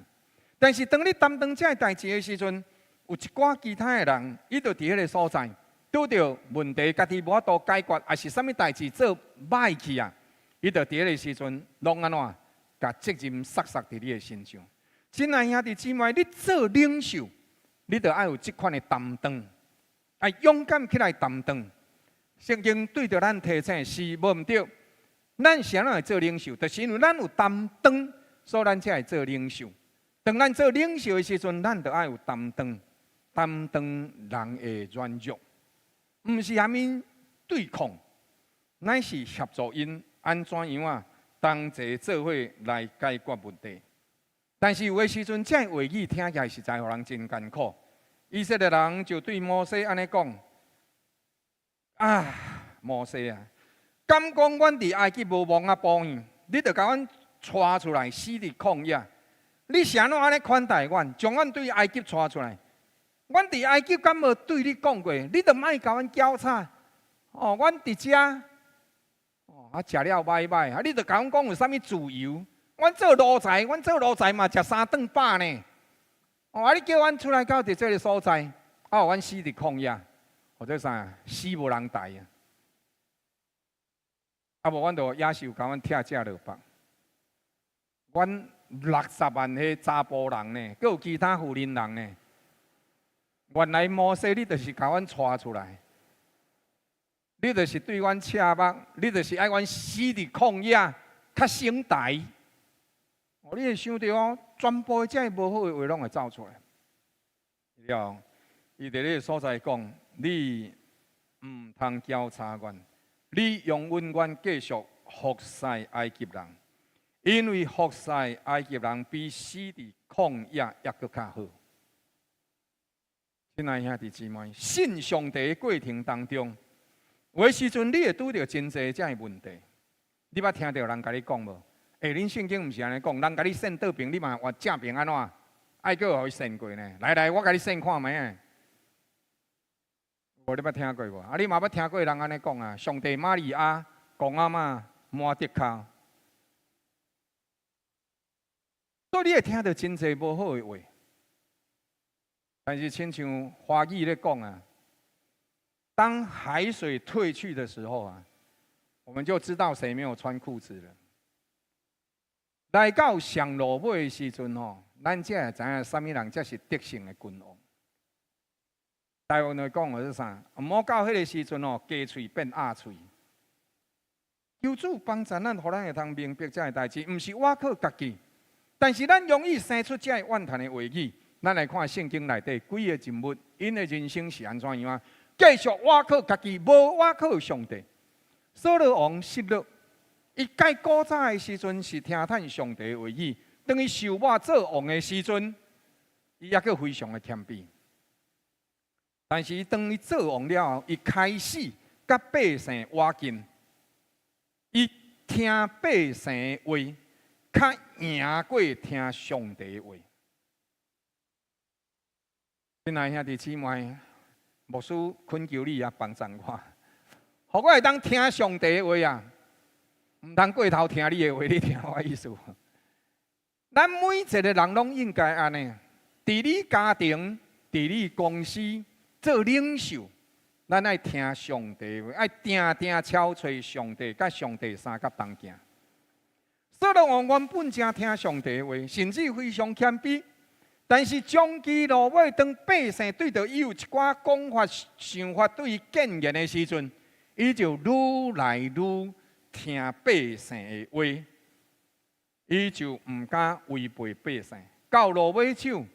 但是當你擔當這个代誌的時陣，有一寡其他的人，伊就佇彼个所在，拄著問題，家己無法度解決，抑是啥物代誌做歹去啊？伊就佇彼个時陣，攏按怎，共責任捒捒佇你的身上。親愛兄弟姊妹，你做領袖，你就愛有這款的擔當，愛勇敢起來擔當。聖經對著咱提醒是無毋對。咱啥人會做領袖？就是因為咱有擔當，所以咱才會做領袖。當咱做領袖的時陣，咱就愛有擔當，擔當人的軟弱，毋是啥物對抗，乃是協助𪜶按怎樣啊，同齊做伙來解決問題。但是有的時陣，這話語聽起來實在予人真艱苦。以色列人就對摩西按呢講：啊，摩西啊，敢講阮佇埃及無墓仔埔呢？你就共阮帶出來死佇曠野。你是按怎按呢款待阮？將阮對埃及帶出來。阮佇埃及敢無對你講過？你就莫共阮攪吵。哦，阮佇遮，哦，啊，食了䆀䆀，啊，你就共阮講有啥物自由？阮做奴才，阮做奴才嘛食三頓飽呢。哦，啊！你叫阮出來到佇這个所在，啊，予阮死佇曠野，或者啥死無人代啊！啊無，阮就野獸共阮拆食落腹。阮60萬彼查埔人呢，閣有其他婦人人呢。原來摩西，你就是共阮帶出來，你就是對阮赤目，你就是愛阮死佇曠野，較省代。哦，你會想著哦，全部這無好的話攏會走出來。了，伊佇咧所在講，你毋通攪吵阮，你容允阮繼續服侍埃及人，因為服侍埃及人比死佇曠野猶閣較好。親愛兄弟姊妹，信上帝的過程當中，有的時陣你會拄著真濟這的問題。你捌聽著人共你講無？欸，恁聖經毋是按呢講，人共你扇倒爿，你嘛換正爿按怎？愛閣予伊扇過呢？來來，我共你扇看覓仔。無你捌聽過無？啊，你嘛捌聽過人按呢講啊？上帝瑪利亞，公阿嬤摸竹跤，所以你會聽著真濟無好的話。但是親像華語咧講啊，當海水退去的時候啊，我們就知道誰沒有穿褲子了。來到上落尾的時陣吼，咱才會知影啥物人才是得勝的君王。台灣話講的是啥？毋好到彼个時陣吼，雞喙變鴨喙。求主幫助咱，予咱會通明白這个代誌，毋是倚靠家己，但是咱容易生出這个怨嘆的話語。咱來看聖經內底幾個人物，𪜶的人生是按怎樣啊？繼續倚靠家己，無倚靠上帝。掃羅王失落。伊蓋古早的時陣是聽趁上帝的話語，當伊受抹做王的時陣，伊猶閣非常的謙卑。但是當伊做王了後，伊開始佮百姓倚近，伊聽百姓的話，較贏過聽上帝的話。親愛兄弟姊妹，牧師懇求你啊，幫贊我，予我會當聽上帝的話啊！毋通過頭聽你的話，你聽我意思無？咱每一個人攏應該按呢，佇你家庭、佇你公司做領袖，咱愛聽上帝話，愛定定敲揣上帝，佮上帝相佮同行。掃羅王原本誠聽上帝的話，甚至非常謙卑，但是終其落尾，當百姓對著伊有一寡講法、想法對伊建言的時陣，伊就愈來愈聽百姓的話，伊就毋敢違背百姓。到落尾手，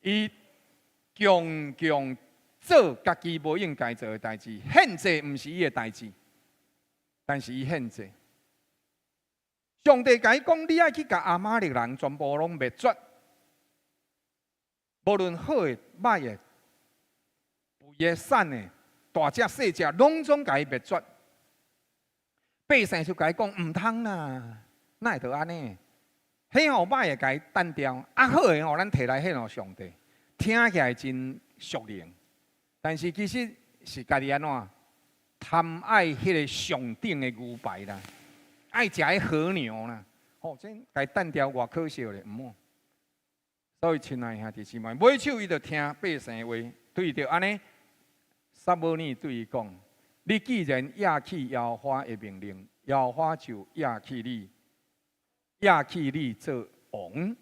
伊強強做家己無應該做的代誌，獻祭毋是伊的代誌，但是伊獻祭。上帝共伊講，你愛去共亞瑪力人全部攏滅絕，無論好的、歹的、肥的、瘦的、大隻、細隻，攏總共伊滅絕。百姓就共伊講，毋通啦，哪會著按呢？彼吼歹的共伊掸掉，啊好的吼，咱提來獻予上帝。聽起來真屬靈，但是其實是家己按怎貪愛彼个上等的牛排啦，愛食彼和牛啦，吼，這共伊掸掉偌可惜咧，毋好。所以親愛兄弟姊妹，尾手伊就聽百姓的話，對著按呢，撒母耳對伊講：你既然厭棄耶和華的命令，耶和華就厭棄你，厭棄你做王。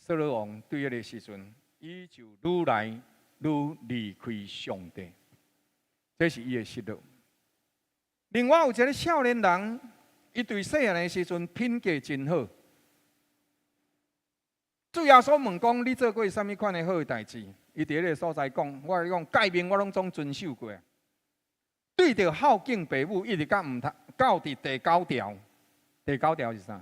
掃羅王對彼个時陣，伊就愈來愈離開上帝，這是伊的失落。另外有一个少年人，伊對細漢的時陣品格真好。主耶穌問講：你做過啥物款的好的代誌？伊佇彼个所在講：我共你講，誡命我攏總遵守過。對著孝敬爸母，一直到毋通到佇第九條，第九條是啥？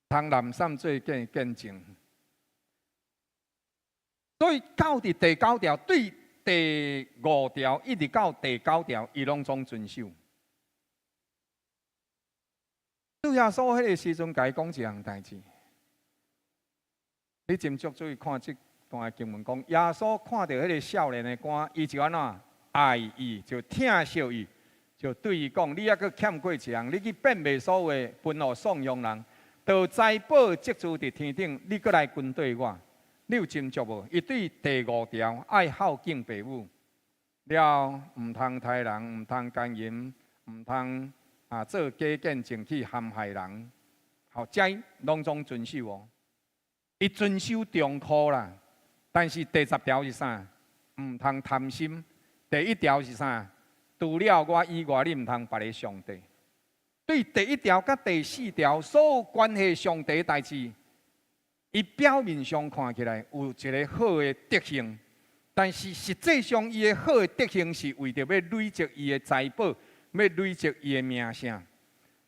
通濫散做見見證。所以到佇第九條，對第五條一直到第九條，伊攏總遵守。主耶穌彼个時陣，共伊講一項代誌。你斟酌注意看這段經文，講耶穌看著彼个少年的官，伊就按怎愛伊，就疼惜伊，就對伊講：你猶閣欠過一項，你去變賣所有的，分予喪窮人，著財寶積聚佇天頂，你閣來跟綴我。你有斟酌無？伊對第五條愛孝敬爸母，了毋通刣人，毋通姦淫，毋通啊做假見證去陷害人，好，這攏總遵守哦。伊遵守中箍啦，但是第十條是啥？毋通貪心。第一條是啥？除了我以外，你毋通別个上帝。對第一條佮第四條所有關係上帝的代誌，伊表面上看起來有一个好的德行，但是實際上伊的好的德行是為著欲累積伊的財寶，欲累積伊的名聲。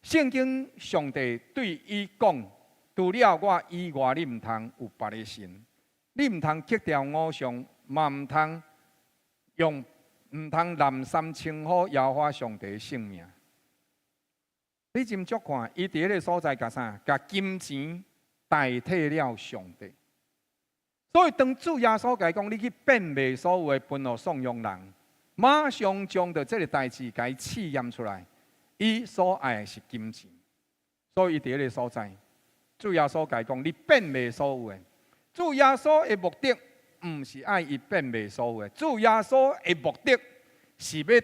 聖經上帝對伊講：除了我以外，你毋通有別个神，你毋通擊掉偶像，嘛毋通用，毋通濫三稱呼耶和華上帝的聖名。你斟酌看，伊佇彼个所在共啥？共金錢代替了上帝。所以當主耶穌共伊講，你去變賣所有的，分予喪窮人，馬上將著這个代誌共伊試驗出來。伊所愛的是金錢，所以伊佇彼个所在，主耶穌共伊講，你變賣所有的。主耶穌的目的毋是愛伊變賣所有的，主耶穌的目的是欲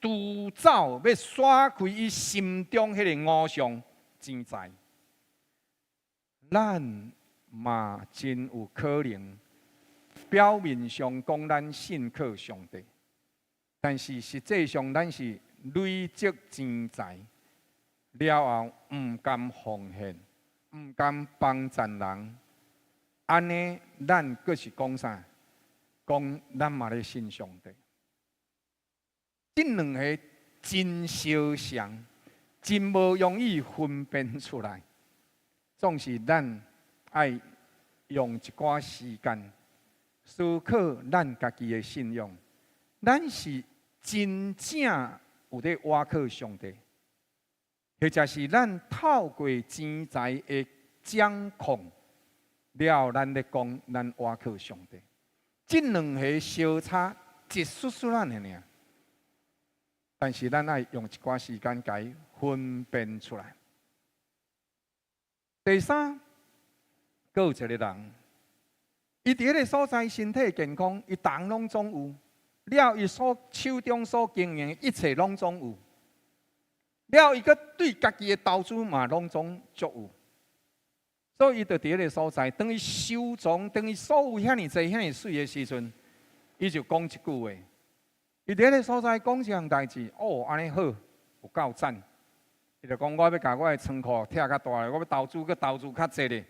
除走，欲徙開伊心中彼个偶像錢財。咱嘛真有可能表面上講咱信靠上帝，但是實際上咱是累積錢財，了後毋甘奉獻，毋甘幫贊人，按呢咱閣是講啥？講咱嘛咧信上帝。這兩个真相像，真無容易分辨出來。總是咱愛用一寡時間思考咱家己的信仰，咱是真正有咧倚靠上帝，或者是咱透過錢財的掌控，了咱咧講咱倚靠上帝。這兩个相差一絲絲仔爾爾，但是咱愛用一寡時間共伊分辨出來。第三，閣有一個人，伊佇彼个所在身體健康，伊逐項攏總有，了伊所手中所經營一切攏總有，了伊閣對家己的投資嘛攏總足有，所以伊就佇彼个所在，當伊收藏，當伊所有遐爾濟遐爾媠的時陣，伊就講一句話。伊佇彼个所在講這項代誌，哦，按呢好，有夠讚。伊就講，我欲共我的倉庫拆較大，我欲投資閣投資較濟咧，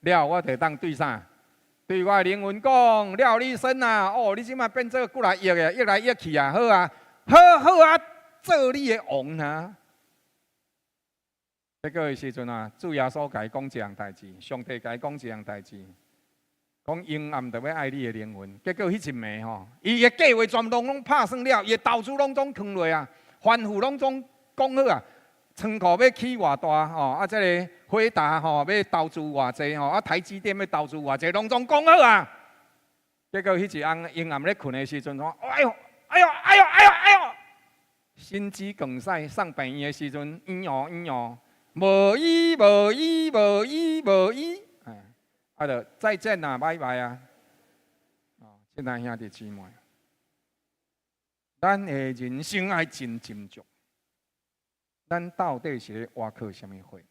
了後我就會當對啥？對我的靈魂講，廖立生啊，哦，你這擺變做幾來億的，億來億去啊，好啊，好好啊，做你的王啊。結果的時陣啊，主耶穌共伊講這項代誌，上帝共伊講這項代誌，講陰暗就欲愛你的靈魂。結果彼一暝吼，伊的計劃全攏攏拍算了，伊的投資攏總囥落啊，吩咐攏總講好啊。倉庫欲起偌大吼，啊，這个輝達吼欲投資偌濟吼，啊，台積電欲投資偌濟，攏總講好啊。結果彼一昏陰暗咧睏的時陣，講哎喲，哎喲，哎喲，哎喲，哎喲，心肌梗塞送病院的時陣，醫哦醫哦，無醫無醫無醫無醫，哎，啊就再見啦，拜拜啊！哦，親愛兄弟姊妹，咱的人生愛真斟酌。咱到底是咧倚靠啥物貨？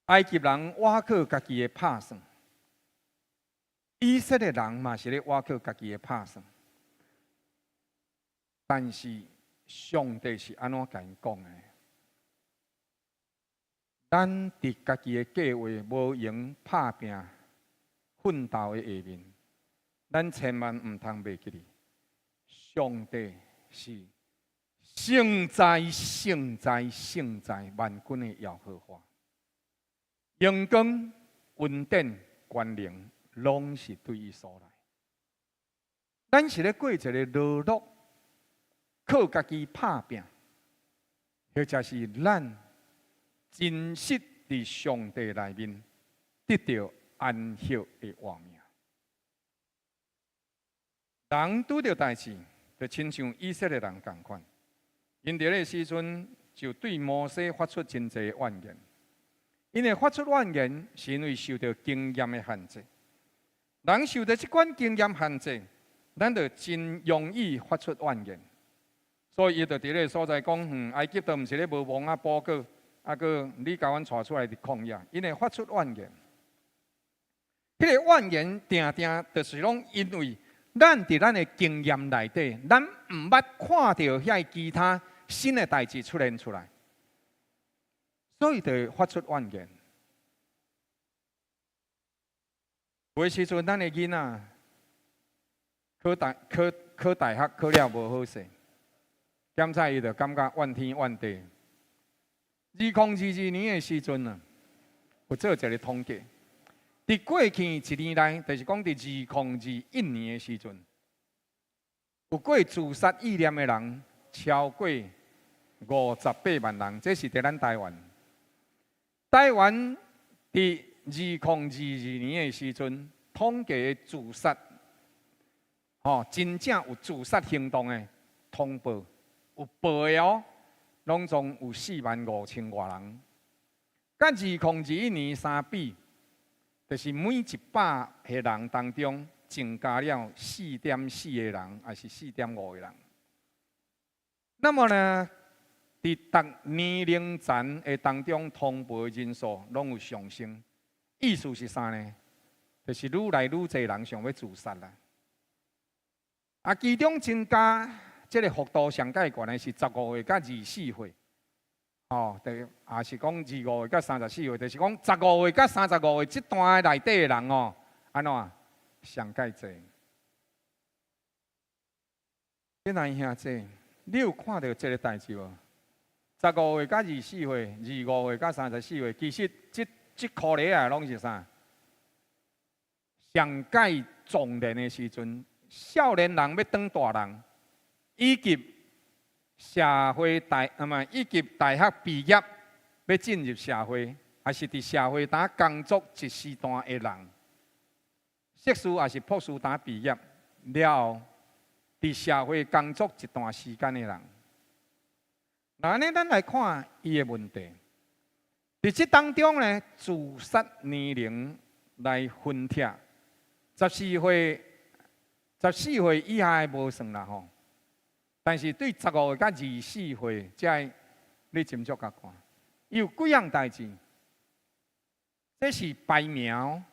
埃及人倚靠家己的拍算，以色列人嘛是咧倚靠家己的拍算。但是上帝是按怎共𪜶講的？咱佇家己的計劃無閒拍拚奮鬥的下面，咱千萬毋通袂記得，上帝是聖哉、聖哉、聖哉萬軍的耶和華，榮光、恩典、權能，攏是對伊所來。咱是咧過一个勞碌，靠家己拍拚，或者是咱真實佇上帝內面得著安息的活命。人拄著代誌，就親像以色列人仝款，𪜶佇彼个時陣就對摩西發出真濟怨言。𪜶會發出怨言，是因為受著經驗的限制。人受著這款經驗限制，咱就真容易發出怨言。所以伊就佇彼个所在講：埃及都毋是咧無墓仔寶閣，啊，閣你共阮帶出來佇曠野，𪜶會發出怨言。彼个怨言定定就是攏因為咱佇咱的經驗內底，咱毋捌看著遐其他新的代誌出現出來，所以就會發出怨言。有的時陣，咱的囡仔考大學考了無好勢，檢查伊就感覺怨天怨地。2022年的時陣啊，有做一个統計，佇過去一年內，就是講佇2021年的時陣，有過自殺意念的人超過58萬人，這是佇咱台灣。台灣佇2022年的時陣，統計自殺，吼，真正有自殺行動的通報有報的哦，攏總有4萬5千外人。佮2021年相比，就是每100個人當中增加了4.4個人，抑是4.5個人。那麼呢，佇逐年齡層的當中，通報的人數攏有上升。意思是啥呢？就是愈來愈濟人想欲自殺啦。啊，其中增加這个幅度上蓋懸的是15歲佮24歲，吼，就抑是講25歲佮34歲，就是講十五歲佮35歲這段內底的人哦，按怎上蓋濟？親愛兄弟，你有看著這个代誌無？十五歲佮24歲，25歲佮34歲，其實這這箍咧啊，攏是啥？上蓋壯年的時陣，少年人欲當大人，以及社會大，啊毋以及大學畢業欲進入社會，抑是佇社會當工作一時段的人，碩士抑是博士當畢業了後，佇社會工作一段時間的人。那按呢，咱來看伊的問題。佇這當中呢，自殺年齡來分拆，14歲、14歲以下的無算啦吼。但是對十五歲佮24歲，這个你斟酌共看，伊有幾項代誌，這是排名。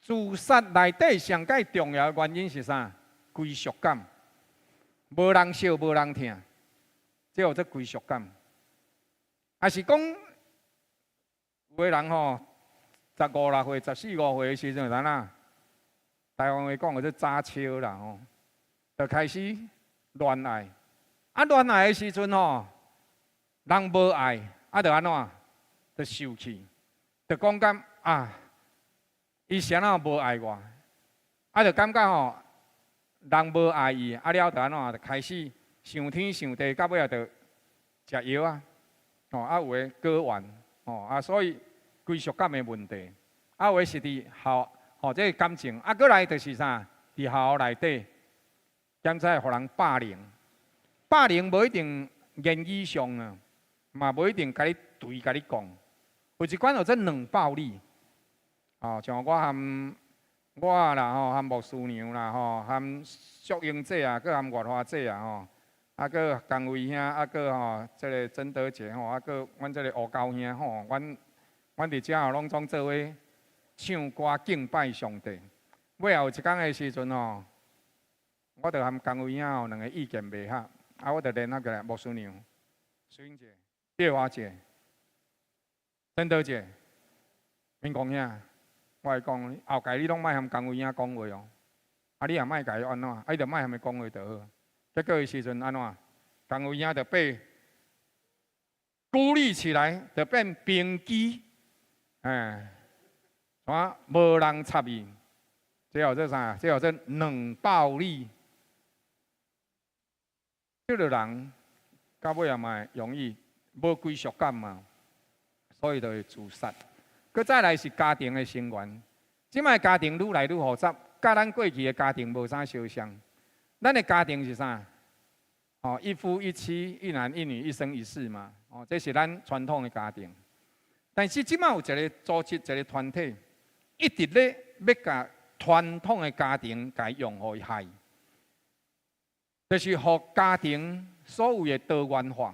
自殺內底上蓋重要的原因是啥？歸屬感，無人惜，無人疼，這叫做歸屬感。抑是講，有的人吼，十五六歲、十四五歲的時陣，按怎？台灣話講叫做早熟啦吼，就開始戀愛。啊，戀愛的時陣吼，人無愛，啊，就按怎？就受氣，就講講啊，伊啥人無愛我，啊，就感覺吼，人無愛伊，啊了就按怎？就開始想天想地，到尾仔就食藥啊，吼啊有的割腕，吼啊，所以歸屬感的問題，啊有的是佇校，吼這个感情，啊閣來就是啥？佇學校內底，檢查予人霸凌，霸凌無一定言語上啊，嘛無一定共你對共你講，有一款叫做冷暴力，哦，像我和我啦吼，和牧師娘啦吼，和淑英姐啊，閣和月華姐啊吼，啊閣江威兄，啊閣吼，這个曾德杰吼，啊閣阮這个吳高兄吼，阮阮佇遮吼攏總做伙唱歌敬拜上帝。尾後有一工的時陣吼，我就和江威兄吼兩个意見袂合。啊，我就聯合起來，牧師娘、淑英姐、月華姐、曾德姐、明公兄，我會講，後蓋你攏莫含江慧英講話哦，啊，你也莫共伊按怎，啊，你就莫含伊講話就好。結果彼時陣按怎？江慧英就被孤立起來，就變冰機，哎，啊，無人插伊，這叫做啥？這叫做冷暴力。這個人到尾也嘛容易無歸屬感嘛，所以就會自殺。閣再來是家庭的成員，這擺家庭愈來愈複雜，佮咱過去的家庭無啥相像。咱的家庭是啥？哦，一夫一妻，一男一女，一生一世嘛。哦，這是咱傳統的家庭。但是這擺有一個組織，一個團體，一直咧欲共傳統的家庭共融予伊害，就是予家庭所謂的多元化。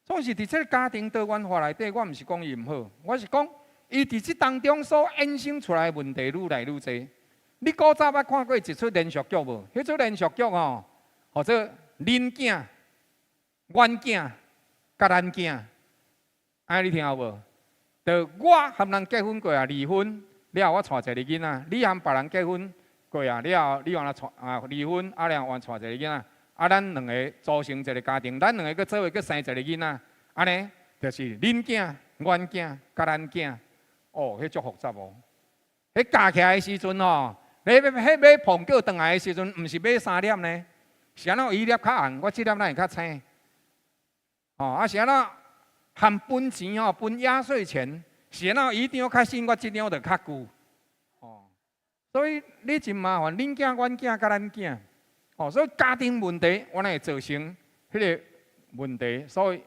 總是佇這個家庭多元化內底，我毋是講伊毋好，我是講伊佇這當中所衍生出來的問題愈來愈濟。你古早捌看過一齣連續劇無？彼齣連續劇吼，號做恁囝、阮囝、佮咱囝，按呢你聽過無？就我和人結婚過啊，離婚了後我娶一個囡仔；你和別人結婚過啊，了後你予娶啊離婚啊了後娶一個囡仔，啊咱兩個組成一個家庭，咱兩個閣做伙閣生一個囡仔，按呢就是恁囝、阮囝、佮咱囝。哦，彼足複雜哦。彼加起來的時陣吼，你欲彼買蘋果轉來的時陣，毋是買三粒呢？是按怎伊粒較紅，我這粒哪會較青？哦，啊是按怎含分錢吼，分壓歲錢，是按怎伊張較新，我這張就較舊。哦，所以你真麻煩，恁囝、阮囝、佮咱囝。哦，所以家庭問題，原來會造成彼個問題。所以，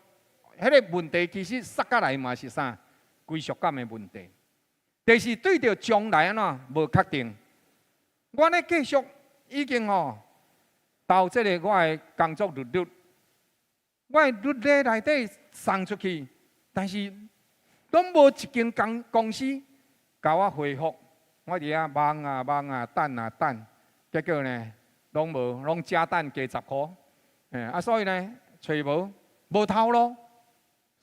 彼個問題其實說過來嘛是啥？歸屬感的問題。就是對著將來按怎無確定。我咧繼續已經吼投這個我的工作履歷，我的履歷內底送出去，但是攏無一間公司共我回覆。我佇遐望啊望啊，等啊等，結果呢，攏無，攏加等加十箍，欸啊，所以呢，揣無無頭路，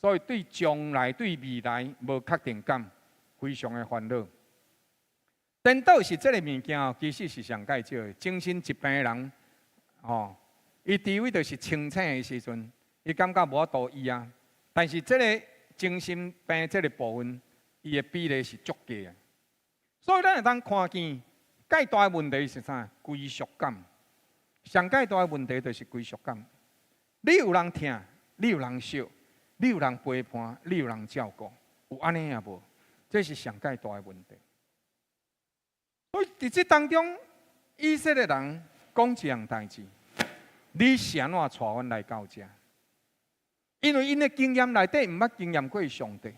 所以對將來對未來無確定感，非常的煩惱。顛倒是這個物件，其實是上蓋少的。精神疾病的人，吼，伊除非就是清醒的時陣，伊感覺無法度醫啊。但是這個精神病這個部分，伊的比例是足低的。所以咱會當看見，蓋大的問題是啥？歸屬感。上蓋大的問題就是歸屬感。你有人疼，你有人惜，你有人陪伴，你有人照顧，有按呢抑無？這是上蓋大的問題。所以佇這當中，以色列人講一項代誌：你是按怎帶阮來到這？因為𪜶的經驗內底毋捌經驗過上帝，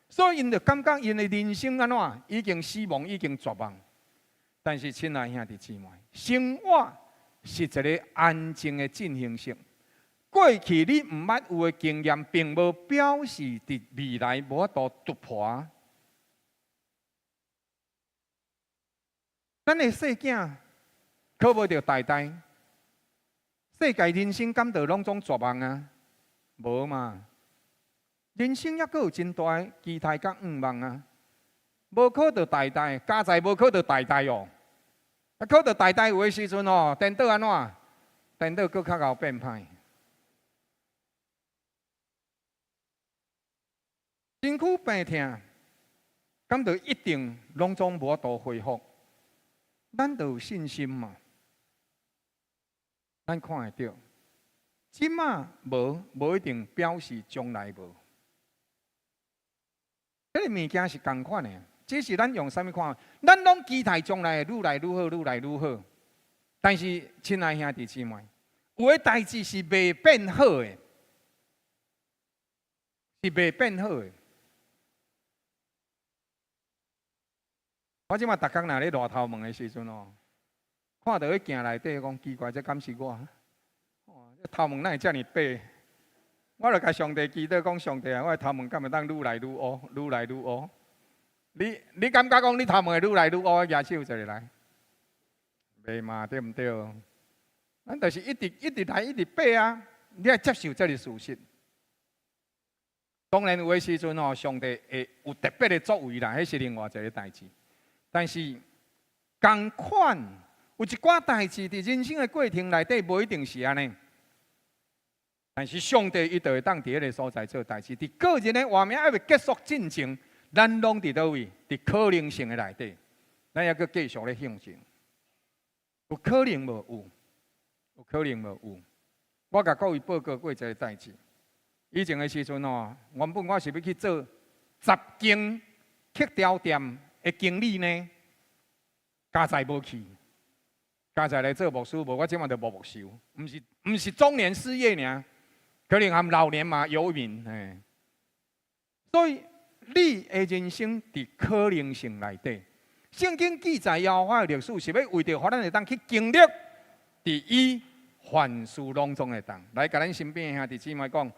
所以𪜶就感覺𪜶的人生按怎已經死亡，已經絕望。但是，親愛兄弟姊妹，生活是一個安靜的進行式。過去你毋捌有的經驗，並無表示佇未來無法度突破。咱的細囝考無著台大，世界人生敢著攏總絕望啊？無嘛，人生猶閣有真大的期待佮願望啊！無考著台大，佳哉無考著台大哦。啊，考著台大有的時陣哦，顛倒按怎？顛倒閣較𠢕變歹。身軀病痛，敢著一定攏總無法度恢復？咱著有信心嘛？咱看會著，這馬無，無一定表示將來無。這个物件是仝款的，只是咱用啥物看？咱攏期待將來會愈來愈好，愈來愈好。但是，親愛兄弟姊妹，有的代誌是袂變好的，是袂變好的。我這馬逐工若咧熱頭毛的時陣哦，看著彼鏡內底講奇怪，這敢是我？這頭毛哪會遮爾白？我就共上帝祈禱講：上帝啊，我的頭毛敢會當愈來愈烏，愈來愈烏？你感覺講你頭毛會愈來愈烏？舉手一下來。袂嘛，對毋對？咱就是一直一直來，一直爬啊！你愛接受這个事實。當然有的時陣吼，上帝會有特別的作為啦，彼是另外一个代誌。但是仝款有一寡代誌佇人生的過程內底，無一定是按呢。但是上帝伊就會當佇彼个所在做代誌。佇個人的活命猶未結束進前，咱攏佇佗位？佇可能性的內底，咱猶閣繼續咧向前。有可能無？有，有可能無？有。我共各位報告過一个代誌。以前的時陣吼，原本我是欲去做十間曲條店的經理呢，佳哉無去，佳哉來做牧師，無我這馬就無牧師，毋是中年失業爾，可能含老年嘛遊民嘿。所以你的人生佇可能性內底，聖經記載耶和華的歷史是欲為著予咱會當去經歷，佇伊凡事攏總會當。來，共咱身邊的兄弟姊妹講。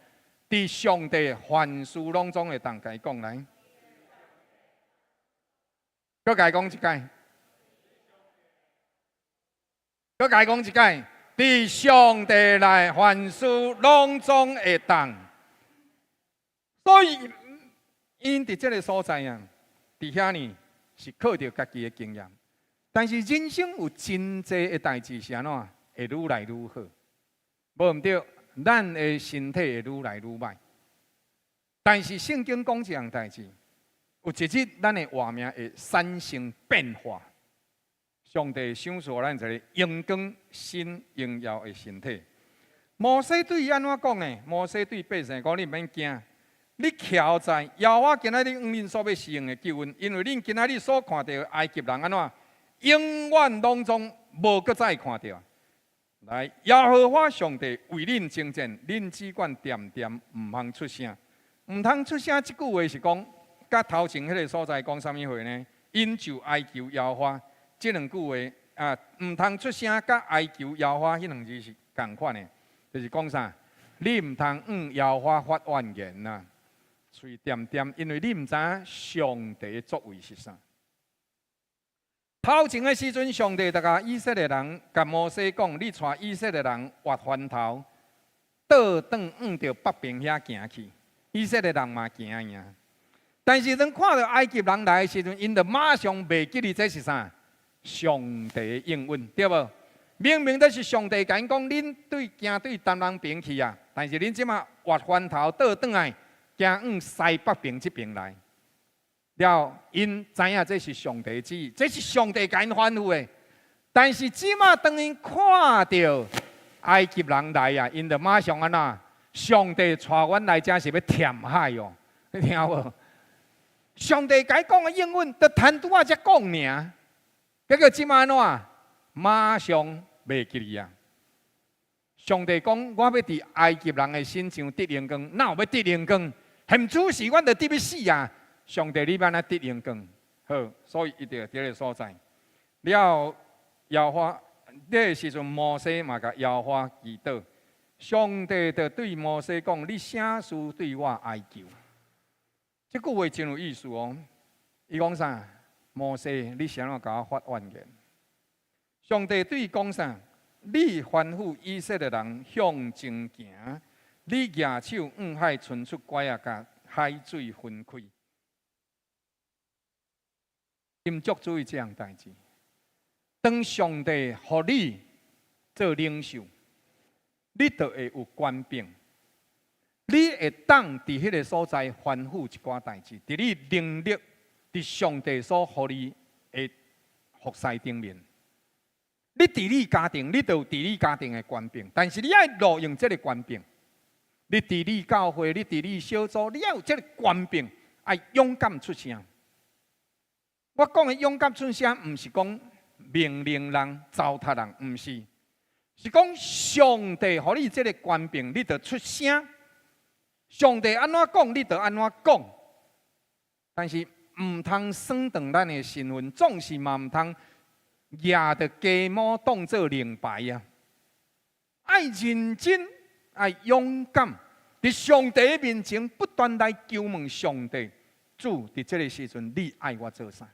佇上帝凡事攏總會當，共伊講來，閣共伊講一擺，閣共伊講一擺，佇上帝內凡事攏總會當。所以，𪜶佇這个所在啊，佇遐呢是靠著家己的經驗，但是人生有真濟的代誌是按怎會愈來愈好，無毋對。咱的身體會愈來愈䆀，但是聖經講一項代誌，有一日咱的活命會產生變化。上帝賞賜咱一个榮光新榮耀的身體。摩西對伊按怎講呢？摩西對百姓講：你毋免驚，你徛在耶和華今仔日向恁所欲施行的救恩，因為恁今仔日所看著的埃及人按怎，永遠攏總無閣再看著。來，耶和華上帝為恁征戰，恁只管恬恬，毋通出聲，毋通出聲。這句話是講，佮頭前彼个所在講啥物話呢？𪜶就哀求耶和華，這兩句話啊，毋通出聲，佮哀求耶和華，彼兩字是仝款的，就是講啥？你毋通向耶和華發怨言呐，喙恬恬，因為你毋知影上帝的作為是啥。頭前的時陣，上帝就共以色列人共摩西講：你帶以色列人越番頭，倒轉向著北邊遐行去。以色列人嘛行贏。但是當看著埃及人來的時陣，𪜶就馬上袂記得這是啥？上帝的應允，對無？明明都是上帝共𪜶講，恁對行對東南邊去啊，但是恁這馬越番頭倒轉來，行向西北邊這邊來。了，𪜶知影這是上帝旨意，這是上帝共𪜶吩咐的。但是這馬當𪜶看著埃及人來啊，𪜶就馬上按怎？上帝帶阮來遮是欲填海哦，你聽無？上帝共伊講的應允，就趁拄仔才講爾，結果這馬按怎？馬上袂記得啊！上帝講，我欲佇埃及人的身上得榮光，哪有欲得榮光？現此時，阮就得欲死啊！上帝，你欲按怎得榮光？好，所以伊就佇這个所在。了，耶和華，這个時陣，摩西嘛共耶和華祈禱，上帝就對摩西講：你啥事對我哀求？這句話真有意思哦。伊講啥？摩西，你啥怎共我發怨言？上帝對伊講啥？你吩咐以色列人向前行，你舉手向海伸出拐仔，共海水分開。斟酌注意這項代誌。當上帝予你做領袖，你就會有權柄，你會當佇彼个所在吩咐一寡代誌，佇你能力，佇上帝所予你的服侍頂面。你治理家庭，你就有治理家庭的權柄，但是你愛運用這个權柄。你治理教會，你治理小組，你愛有這个權柄，愛勇敢出聲。我講的勇敢出聲，毋是講命令人、糟蹋人，毋是，是講上帝予你這个權柄，你就出聲。上帝按怎講，你就按怎講。但是毋通損斷咱的身份，總是嘛毋通攑著雞毛當做令牌啊！愛認真，愛勇敢，佇上帝面前不斷來求問上帝。主，佇這个時陣，你愛我做啥？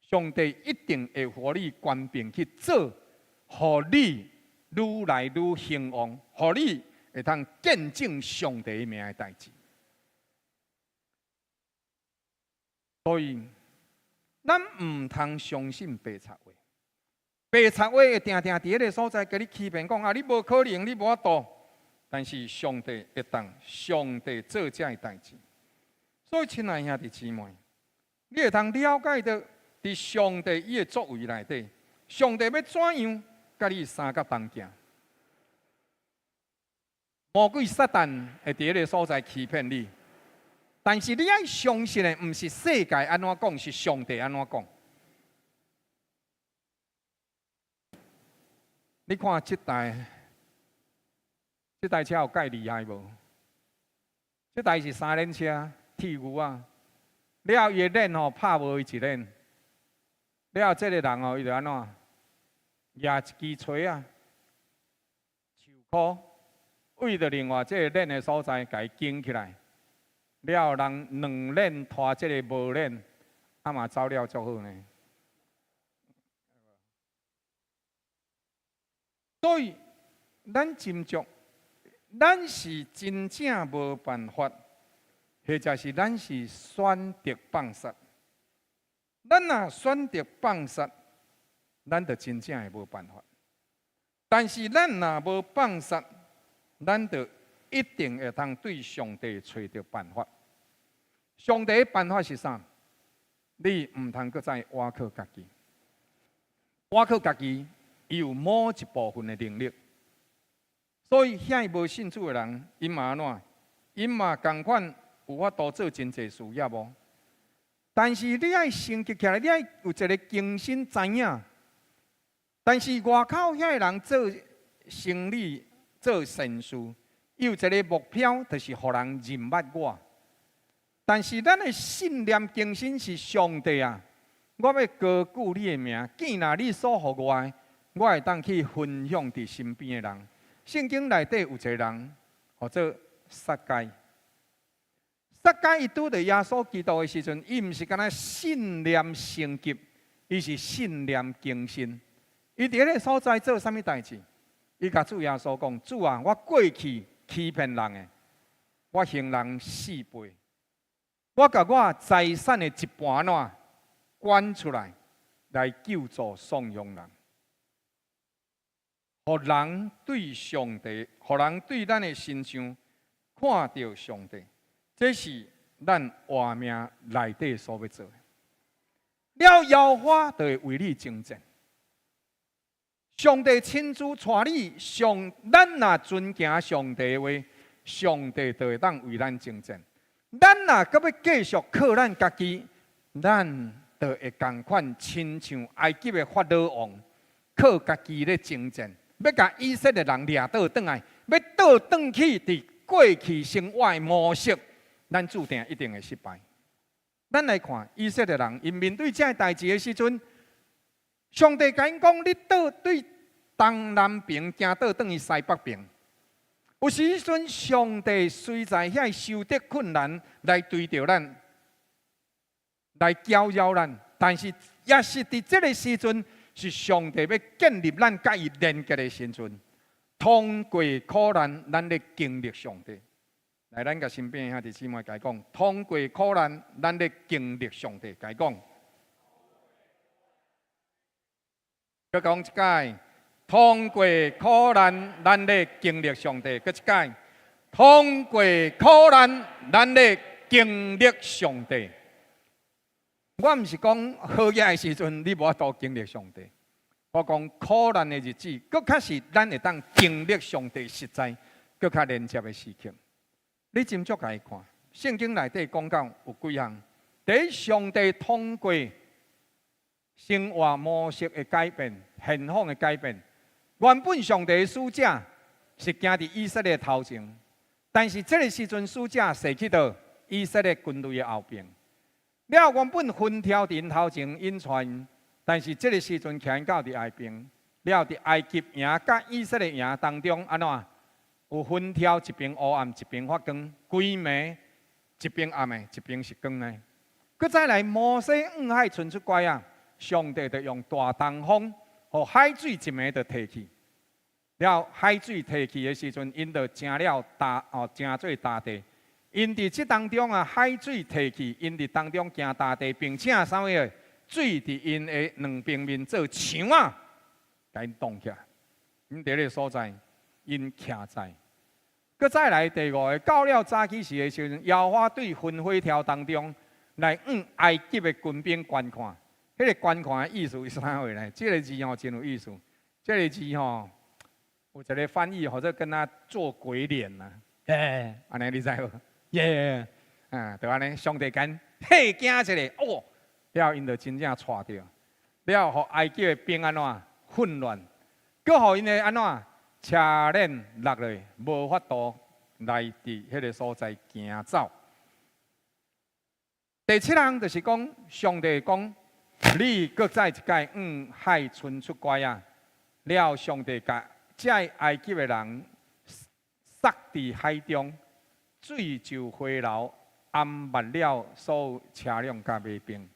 上帝一定會予你權柄去做，予你愈來愈興旺，予你會當見證上帝名的代誌。所以，咱毋通相信白賊話。白賊話會定定佇彼个所在，共你欺騙講啊，你無可能，你無法度。但是上帝會當，上帝做這个代誌。所以，親愛兄弟姊妹，你會當了解到，佇上帝伊的作為內底，上帝欲怎樣佮你相佮同行？魔鬼撒旦會佇彼个所在欺騙你，但是你愛相信的，毋是世界按怎講，是上帝按怎講。你看這台，這台車有蓋厲害無？這台是三輪車，鐵牛仔。了後伊的鏈吼拍無伊一鏈，了後這个人吼伊就按怎？舉一支錘仔，樹箍，對著另外這个鏈的所在，共伊緊起來。了後人兩鏈拖這个無鏈，啊嘛走了足好呢。所以，咱斟酌，咱是真正無辦法，或者是咱是選擇放殺。咱若選擇放殺，咱就真正會無辦法。但是咱若無放殺，咱就一定會當對上帝揣著辦法。上帝的辦法是啥？你毋通閣再倚靠家己，倚靠家己。伊有某一部分的能力，所以遐無信主的人，𪜶嘛按怎？𪜶嘛仝款有法度做真濟事業無？但是你愛升級起來，你愛有一个更新知影。但是外口遐个人做生理、做善事，伊有一个目標，就是予人認捌我。但是咱的信念更新是上帝啊！我欲高舉你的名，既然你所予我的。我會當去分享佇身邊的人。聖經內底有一个人，號做撒該。撒該伊拄著耶穌基督的時陣，伊毋是干焦信念升級，伊是信念更新。伊佇彼个所在做啥物代誌？伊共主耶穌講：主啊，我過去欺騙人的，我還人四倍，我共我財產的一半怎捐出來，來救助喪養人。予人對上帝，予人對咱的身上看著上帝，這是咱活命內底所欲做的。了，耶和華就會為你征戰。上帝親自帶你上，咱若遵行上帝的話，上帝就會當為咱征戰。咱若閣欲繼續靠咱家己，咱就會仝款親像埃及的法老王，靠家己咧征戰。欲共以色列人掠倒轉來，欲倒轉去佇過去生活的模式，咱注定一定會失敗。咱來看以色列人，𪜶面對這个代誌的時陣，上帝共𪜶講：你倒對東南邊行倒轉去西北邊。有時陣上帝隨在遐受得困難來對著咱，來攪擾咱，但是也是佇這个時陣，是上帝欲建立咱佮伊連結的時陣，通過苦難，咱咧經歷上帝。來，咱共身邊兄弟姊妹共伊講，通過苦難，咱咧經歷上帝。共伊講，閣講一擺，通過苦難，咱咧經歷上帝。閣一擺，通過苦難，咱咧經歷上帝。我毋是講好額的時陣，你無法度經歷上帝。我講苦難的日子，閣較是咱會當經歷上帝實在，閣較連接的時刻。你斟酌共伊看，聖經內底講到有幾項。第一，上帝通過生活模式的改變、現況的改變。原本上帝的使者是行佇以色列頭前，但是這个時陣使者踅去佗以色列軍隊的後邊。了原本雲柱佇𪜶頭前引帶，但是這个時陣徛𪜶到佇後邊。了佇埃及營佮以色列營當中，按怎有雲柱一邊烏暗，一邊發光，規暝一邊暗的，一邊是光的。閣再來，摩西向海伸出拐仔，上帝就用大東風，予海水一暝就退去。了海水退去的時陣，𪜶就成了乾哦，成做乾地。𪜶佇這當中啊，海水退去，𪜶佇當中行乾地，並且啥物個水佇𪜶的兩邊面做牆仔，共𪜶擋起來。𪜶佇彼个所在，𪜶徛在。閣再來第五个，到了早起時的時陣，耶和華對雲火柱當中來向埃及的軍兵觀看。彼个觀看的意思是啥貨呢？這个字吼真有意思。這个字吼有一个翻譯，或者跟他做鬼臉呐。欸，按呢你知無？耶，啊，就按呢，上帝共嚇驚一下，哦，了𪜶就真正𤆬著，了予埃及的兵按怎混亂，閣予𪜶的按怎車輪落落，無法度來佇彼个所在行走。第七項就是講，上帝講，你閣再一擺向海伸出拐仔，了上帝共這埃及的人殺佇海中，水就回流，淹沒了所有車輛佮馬兵，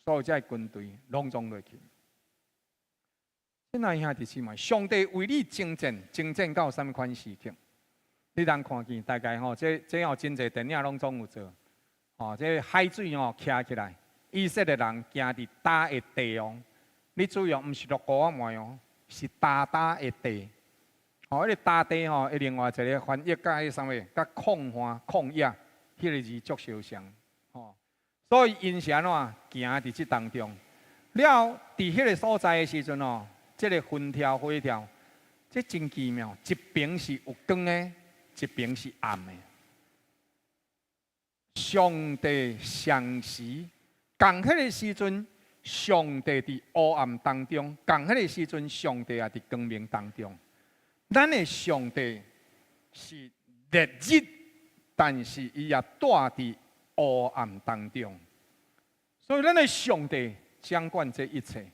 所有這軍隊攏總落去。親愛兄弟姊妹，上帝為你征戰，征戰到啥物款時刻？你通看見大概吼，這這吼真濟電影攏總有做，吼，這海水吼徛起來，以色列人行佇乾的地哦。你注意哦，毋是落雨仔糜哦，是乾乾的地。吼，彼个乾地吼，另外一个翻譯佮彼啥物，佮曠旱、曠野，彼个字足相像。吼，所以𪜶是按怎行佇這當中？了，佇彼个所在的時陣哦，這個雲柱火柱，這真奇妙，一邊是有光的，一邊是暗的。上帝相時，仝彼个時陣，上帝佇黑暗當中；仝彼个時陣，上帝也佇光明當中。咱的上帝是烈日，但是伊也蹛佇黑暗當中。所以，咱的上帝掌管這一切。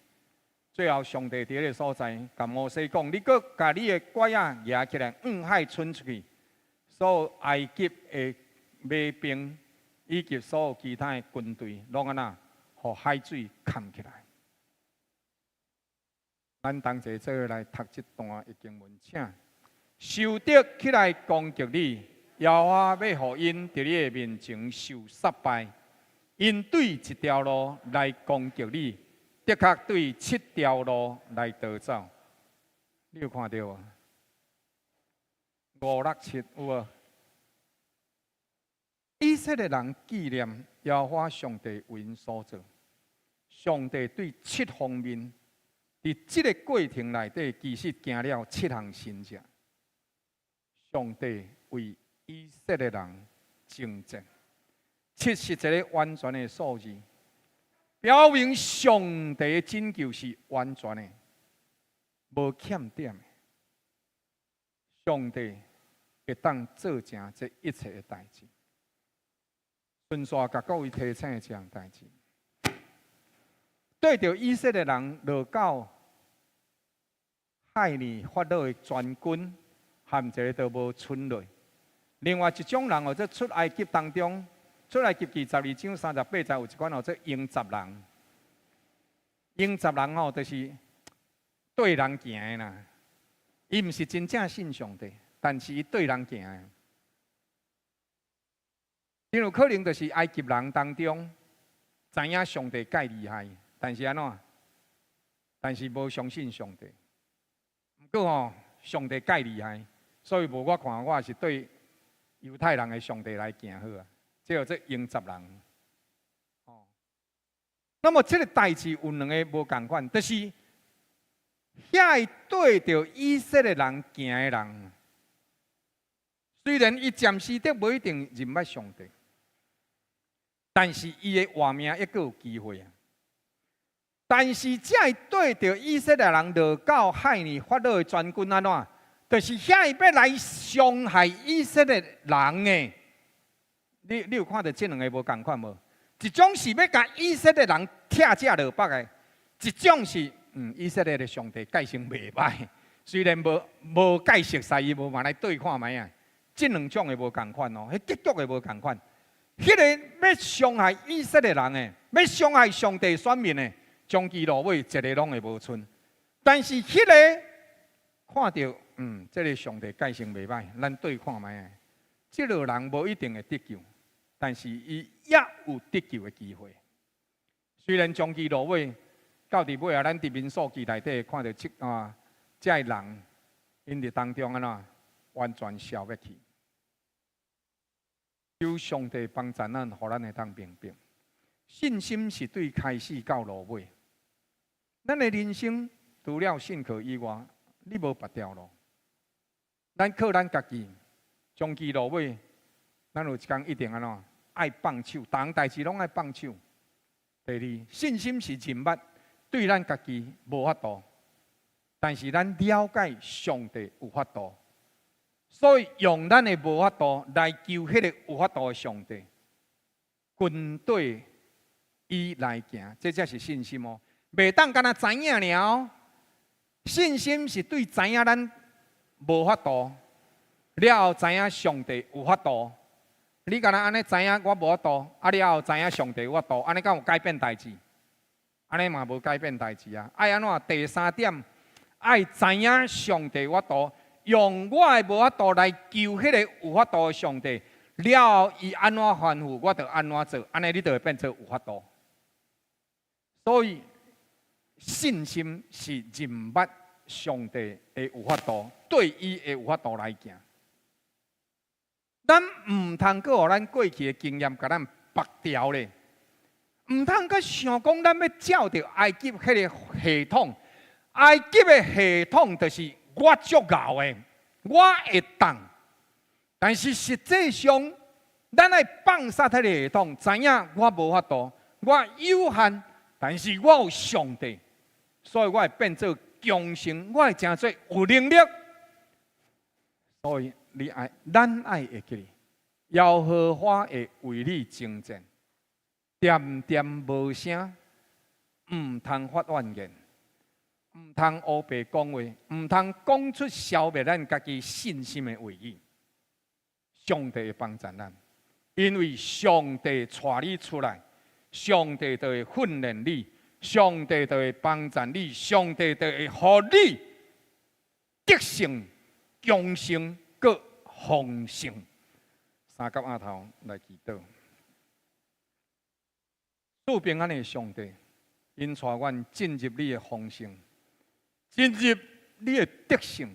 最後，上帝佇彼个所在，共摩西講：你閣共你的拐仔舉起來，向海伸出去，所有埃及的馬兵以及所有其他的軍隊，攏按怎，予海水崁起來。咱同齊做伙來讀這段的經文，請仇敵起來攻擊你，耶和華欲予𪜶佇你的面前受殺敗，𪜶對一條路來攻擊你，的確對七條路來逃走。你有看著無？五六七有無？以色列人紀念耶和華上帝為𪜶所做，上帝對七方面，佇這个過程內底，其實行了七項神蹟。上帝為以色列人征戰，七是一个完全的數字，表明上帝的拯救是完全的，無欠點的。上帝會當做成這一切的代誌。順紲共各位提醒這項代誌，對著以色列人落到害你法老的全軍，含一个都無賰落。另外一種人哦，這出埃及當中，出埃及記12章38節有一款號做迎雜人。迎雜人吼，就是對人行的啦。伊毋是真正信上帝，但是伊對人行的。真有可能就是埃及人當中知影上帝蓋厲害，但是按怎？但是無相信上帝。毋過吼，上帝蓋厲害，所以無我看我是對猶太人的上帝來行好啊。這叫做迎雜人。哦，那麼這个代誌有兩个無仝款，就是遐个對著以色列人行的人，雖然伊暫時的無一定認捌上帝，但是伊的活命猶閣有機會啊！但是這个對著以色列人落到害你法老的全軍按怎？就是遐个欲來傷害以色列人的。你有看著這兩个無仝款無？一種是欲共以色列人拆食落腹的，一種是以色列的上帝蓋先袂䆀，雖然無無蓋熟似，伊無嘛來對看覓啊。這兩種的無仝款哦，彼結局的無仝款。彼个欲傷害以色列人的，欲傷害上帝選民的，終其落尾一个攏會無賰。但是彼个看著這个上帝個性袂䆀，咱對看覓啊。這个人無一定會得救，但是伊也有得救的機會。雖然終其落尾，到佇尾仔，咱佇民數記內底看著這啊，這个人，𪜶佇當中按怎完全消滅去。求上帝幫助咱，予咱會當明白，信心是對開始到落尾。咱的人生除了信靠以外，你無別條路。咱靠咱家己，終其落尾，咱有一工一定按怎愛放手，逐項代誌攏愛放手。第二，信心是認捌對咱家己無法度，但是咱了解上帝有法度，所以用咱的無法度來求彼个有法度的上帝，跟對伊來行，這才是信心哦。袂當干焦知影爾哦。信心是對知影咱無法度，了後知影上帝有法度。你干焦按呢知影我無法度，啊了後知影上帝有法度，按呢敢有改變代誌？按呢嘛無改變代誌啊！愛按怎？第三點，愛知影上帝有法度，用我的無法度來求彼個有法度的上帝，了後伊按怎吩咐，我就按怎做，按呢你就會變做有法度。所以信心是認捌上帝的有法度，對伊的有法度來行。咱毋通閣予咱過去的經驗共咱縛牢咧，毋通閣想講咱欲照著埃及彼个系統，埃及的系統就是我足𠢕的，我會當。但是實際上，咱愛放殺彼个系統，知影我無法度，我有限，但是我有上帝，所以我會變做強盛，我會成做有能力。所以你愛，咱愛會記得，耶和華會為你征戰，恬恬無聲，毋通發怨言，毋通烏白講話，毋通講出消滅咱家己信心的話語。上帝會幫助咱，因為上帝帶你出來，上帝就會訓練你，上帝就會幫助你，上帝就會予你得勝、強盛、閣豐盛。三佮阿頭來祈禱，賜平安的上帝，引帶阮進入你的豐盛，進入你的得勝，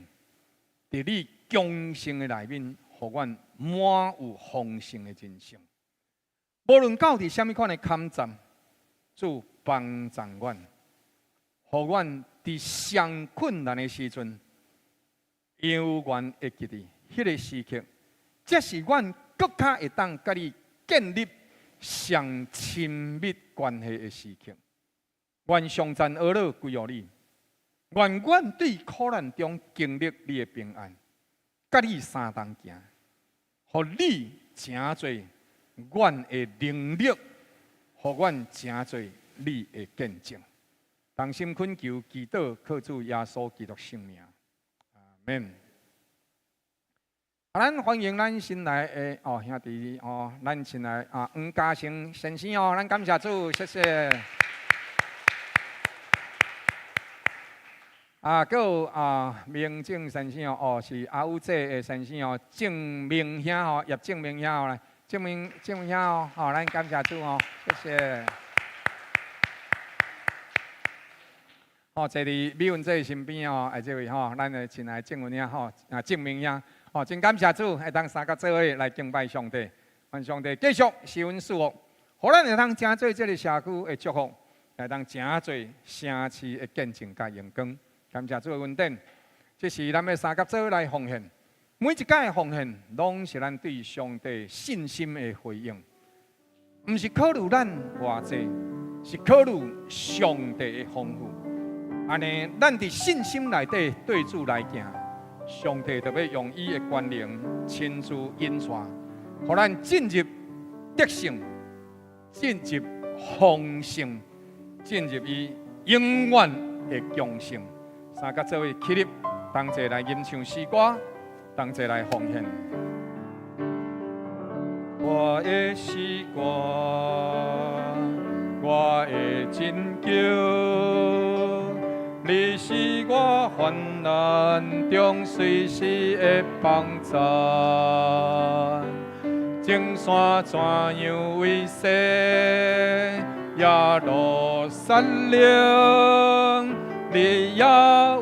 佇你強盛的內面，予阮滿有豐盛的人生。無論到佇啥物款的坎站，主幫助阮，予阮佇上困難的時陣，永遠會記得彼个時刻，這是阮閣較會當佮你建立上親密關係的時刻。願頌讚呵咾歸予你，願阮對苦難中經歷你的平安，佮你相同行，予你成做阮的能力，予阮成做你的見證。同心懇求祈禱，靠主耶穌基督聖名，阿們。啊，咱歡迎咱新來的哦兄弟哦，咱親愛啊黃嘉誠先生哦，咱感謝主，謝謝。啊，閣有啊明正先生哦，哦是阿武姐的先生哦，鄭明兄哦，葉鄭明兄哦，鄭明鄭明兄哦，好，咱感謝主哦，謝謝。哦，坐佇美雲姐身邊哦，啊這位吼，咱的親愛鄭文兄吼，啊鄭明兄，哦，真感謝主，會當三個做伙來敬拜上帝，願上帝繼續施恩賜福，予咱會當成做這个社區的祝福，會當成做城市的見證佮榮光。感謝主的恩典，這是咱欲三佮做伙來奉獻，每一屆的奉獻，攏是咱對上帝信心的回應，毋是考慮咱偌濟，是考慮上帝的豐富。按呢，咱佇信心內底對主來行，上帝就欲用伊的權能親自引帶，予咱進入得勝，進入豐盛，進入伊永遠的強盛。三佮做伙起立，同齊來吟唱詩歌，同齊來奉獻。我的詩歌，我的拯救，你是我凡患難中隨時的幫贊。眾山怎樣為勢，耶路撒冷，你也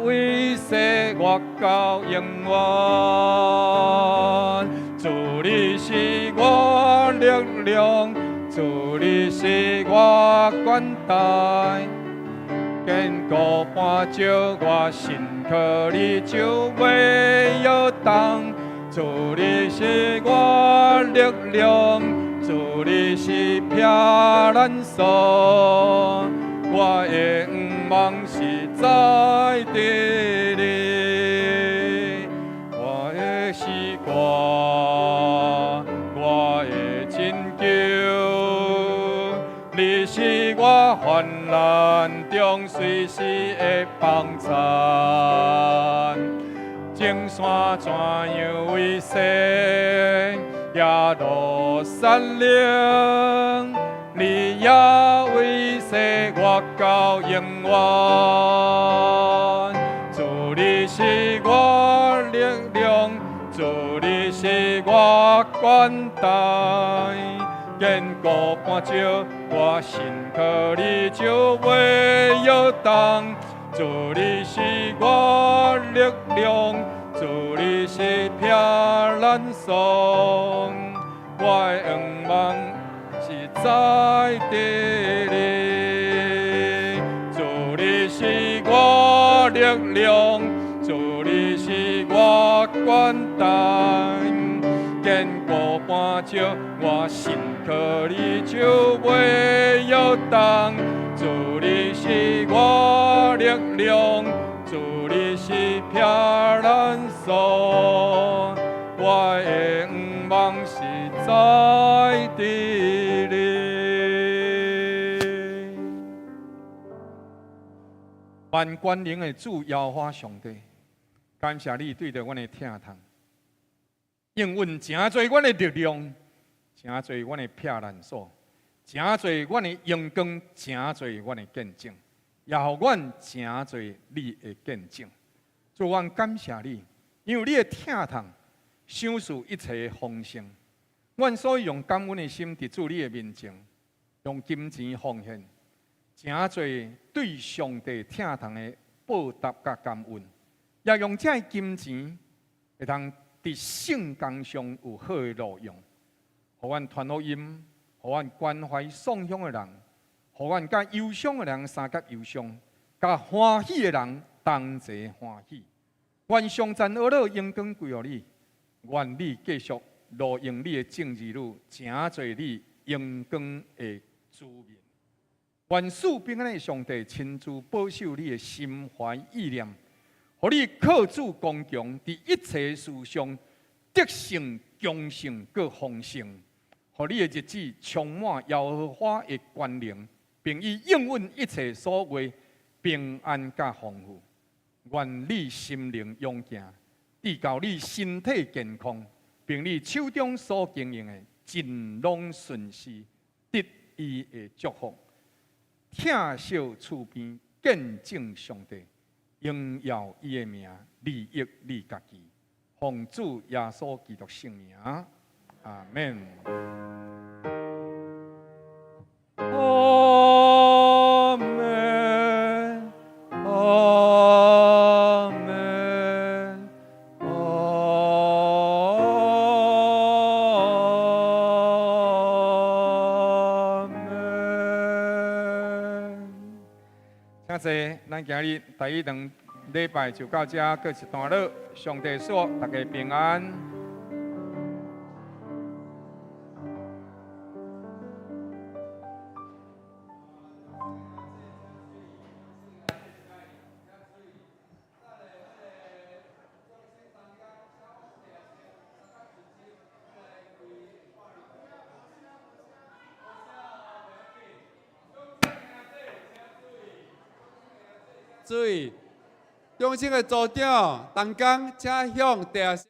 為勢，我到永遠。主你是我力量，主你是我冠帶，堅固絆腳，我信靠你就袂搖動。主你是我力量，主你是避難所，我的向望是在佇你，我的詩歌，我的拯救，你是我患難中隨時的幫贊。眾山怎樣為勢，耶路撒冷，你也為勢，我到永遠。主你是我力量，主你是我冠帶，堅固絆腳，我信靠你就袂搖動。主你是我力量，主你是避難所，我的向望是在佇你。主你是我力量，主你是我冠帶，堅固絆腳，我信靠你就袂搖動。主你是我力量，主你是避難所，我的向望是在佇你。萬權能的主耶和華上帝，感謝你對著阮的疼痛，應允成做阮的力量，成做阮的避難所，成做阮的榮光，成做阮的見證，也予阮成做你的見證。主，阮感謝你，因為你的疼痛，賞賜一切豐盛。阮所以用感恩的心，佇主你的面前，用金錢奉獻，成做對上帝疼痛的報答佮感恩，也用這金錢會當佇聖工上有好的路用，予阮傳福音，予阮關懷喪鄉的人，予阮佮憂傷的人相佮憂傷，佮歡喜的人同齊歡喜。願頌讚呵咾榮光歸予你，願你繼續路用你的眾兒女，成做你榮光的子民。願賜平安的上帝親自保守你的心懷意念，予你靠主剛強，佇一切事上得勝、強盛、閣豐盛。予你的日子充滿耶和華的權能，並以應允一切所願平安佮豐富。願你心靈勇健，直到你身體健康，並你手中所經營的盡攏順遂，得伊的祝福。疼惜厝邊，見證上帝，榮耀伊的名，利益你家己。奉主耶穌基督聖名，阿門。阿門，阿門，阿門。請坐，咱今日第一堂禮拜就到這，告一段落。上帝賜福大家平安。注意，中心的組長，同工，請向地下。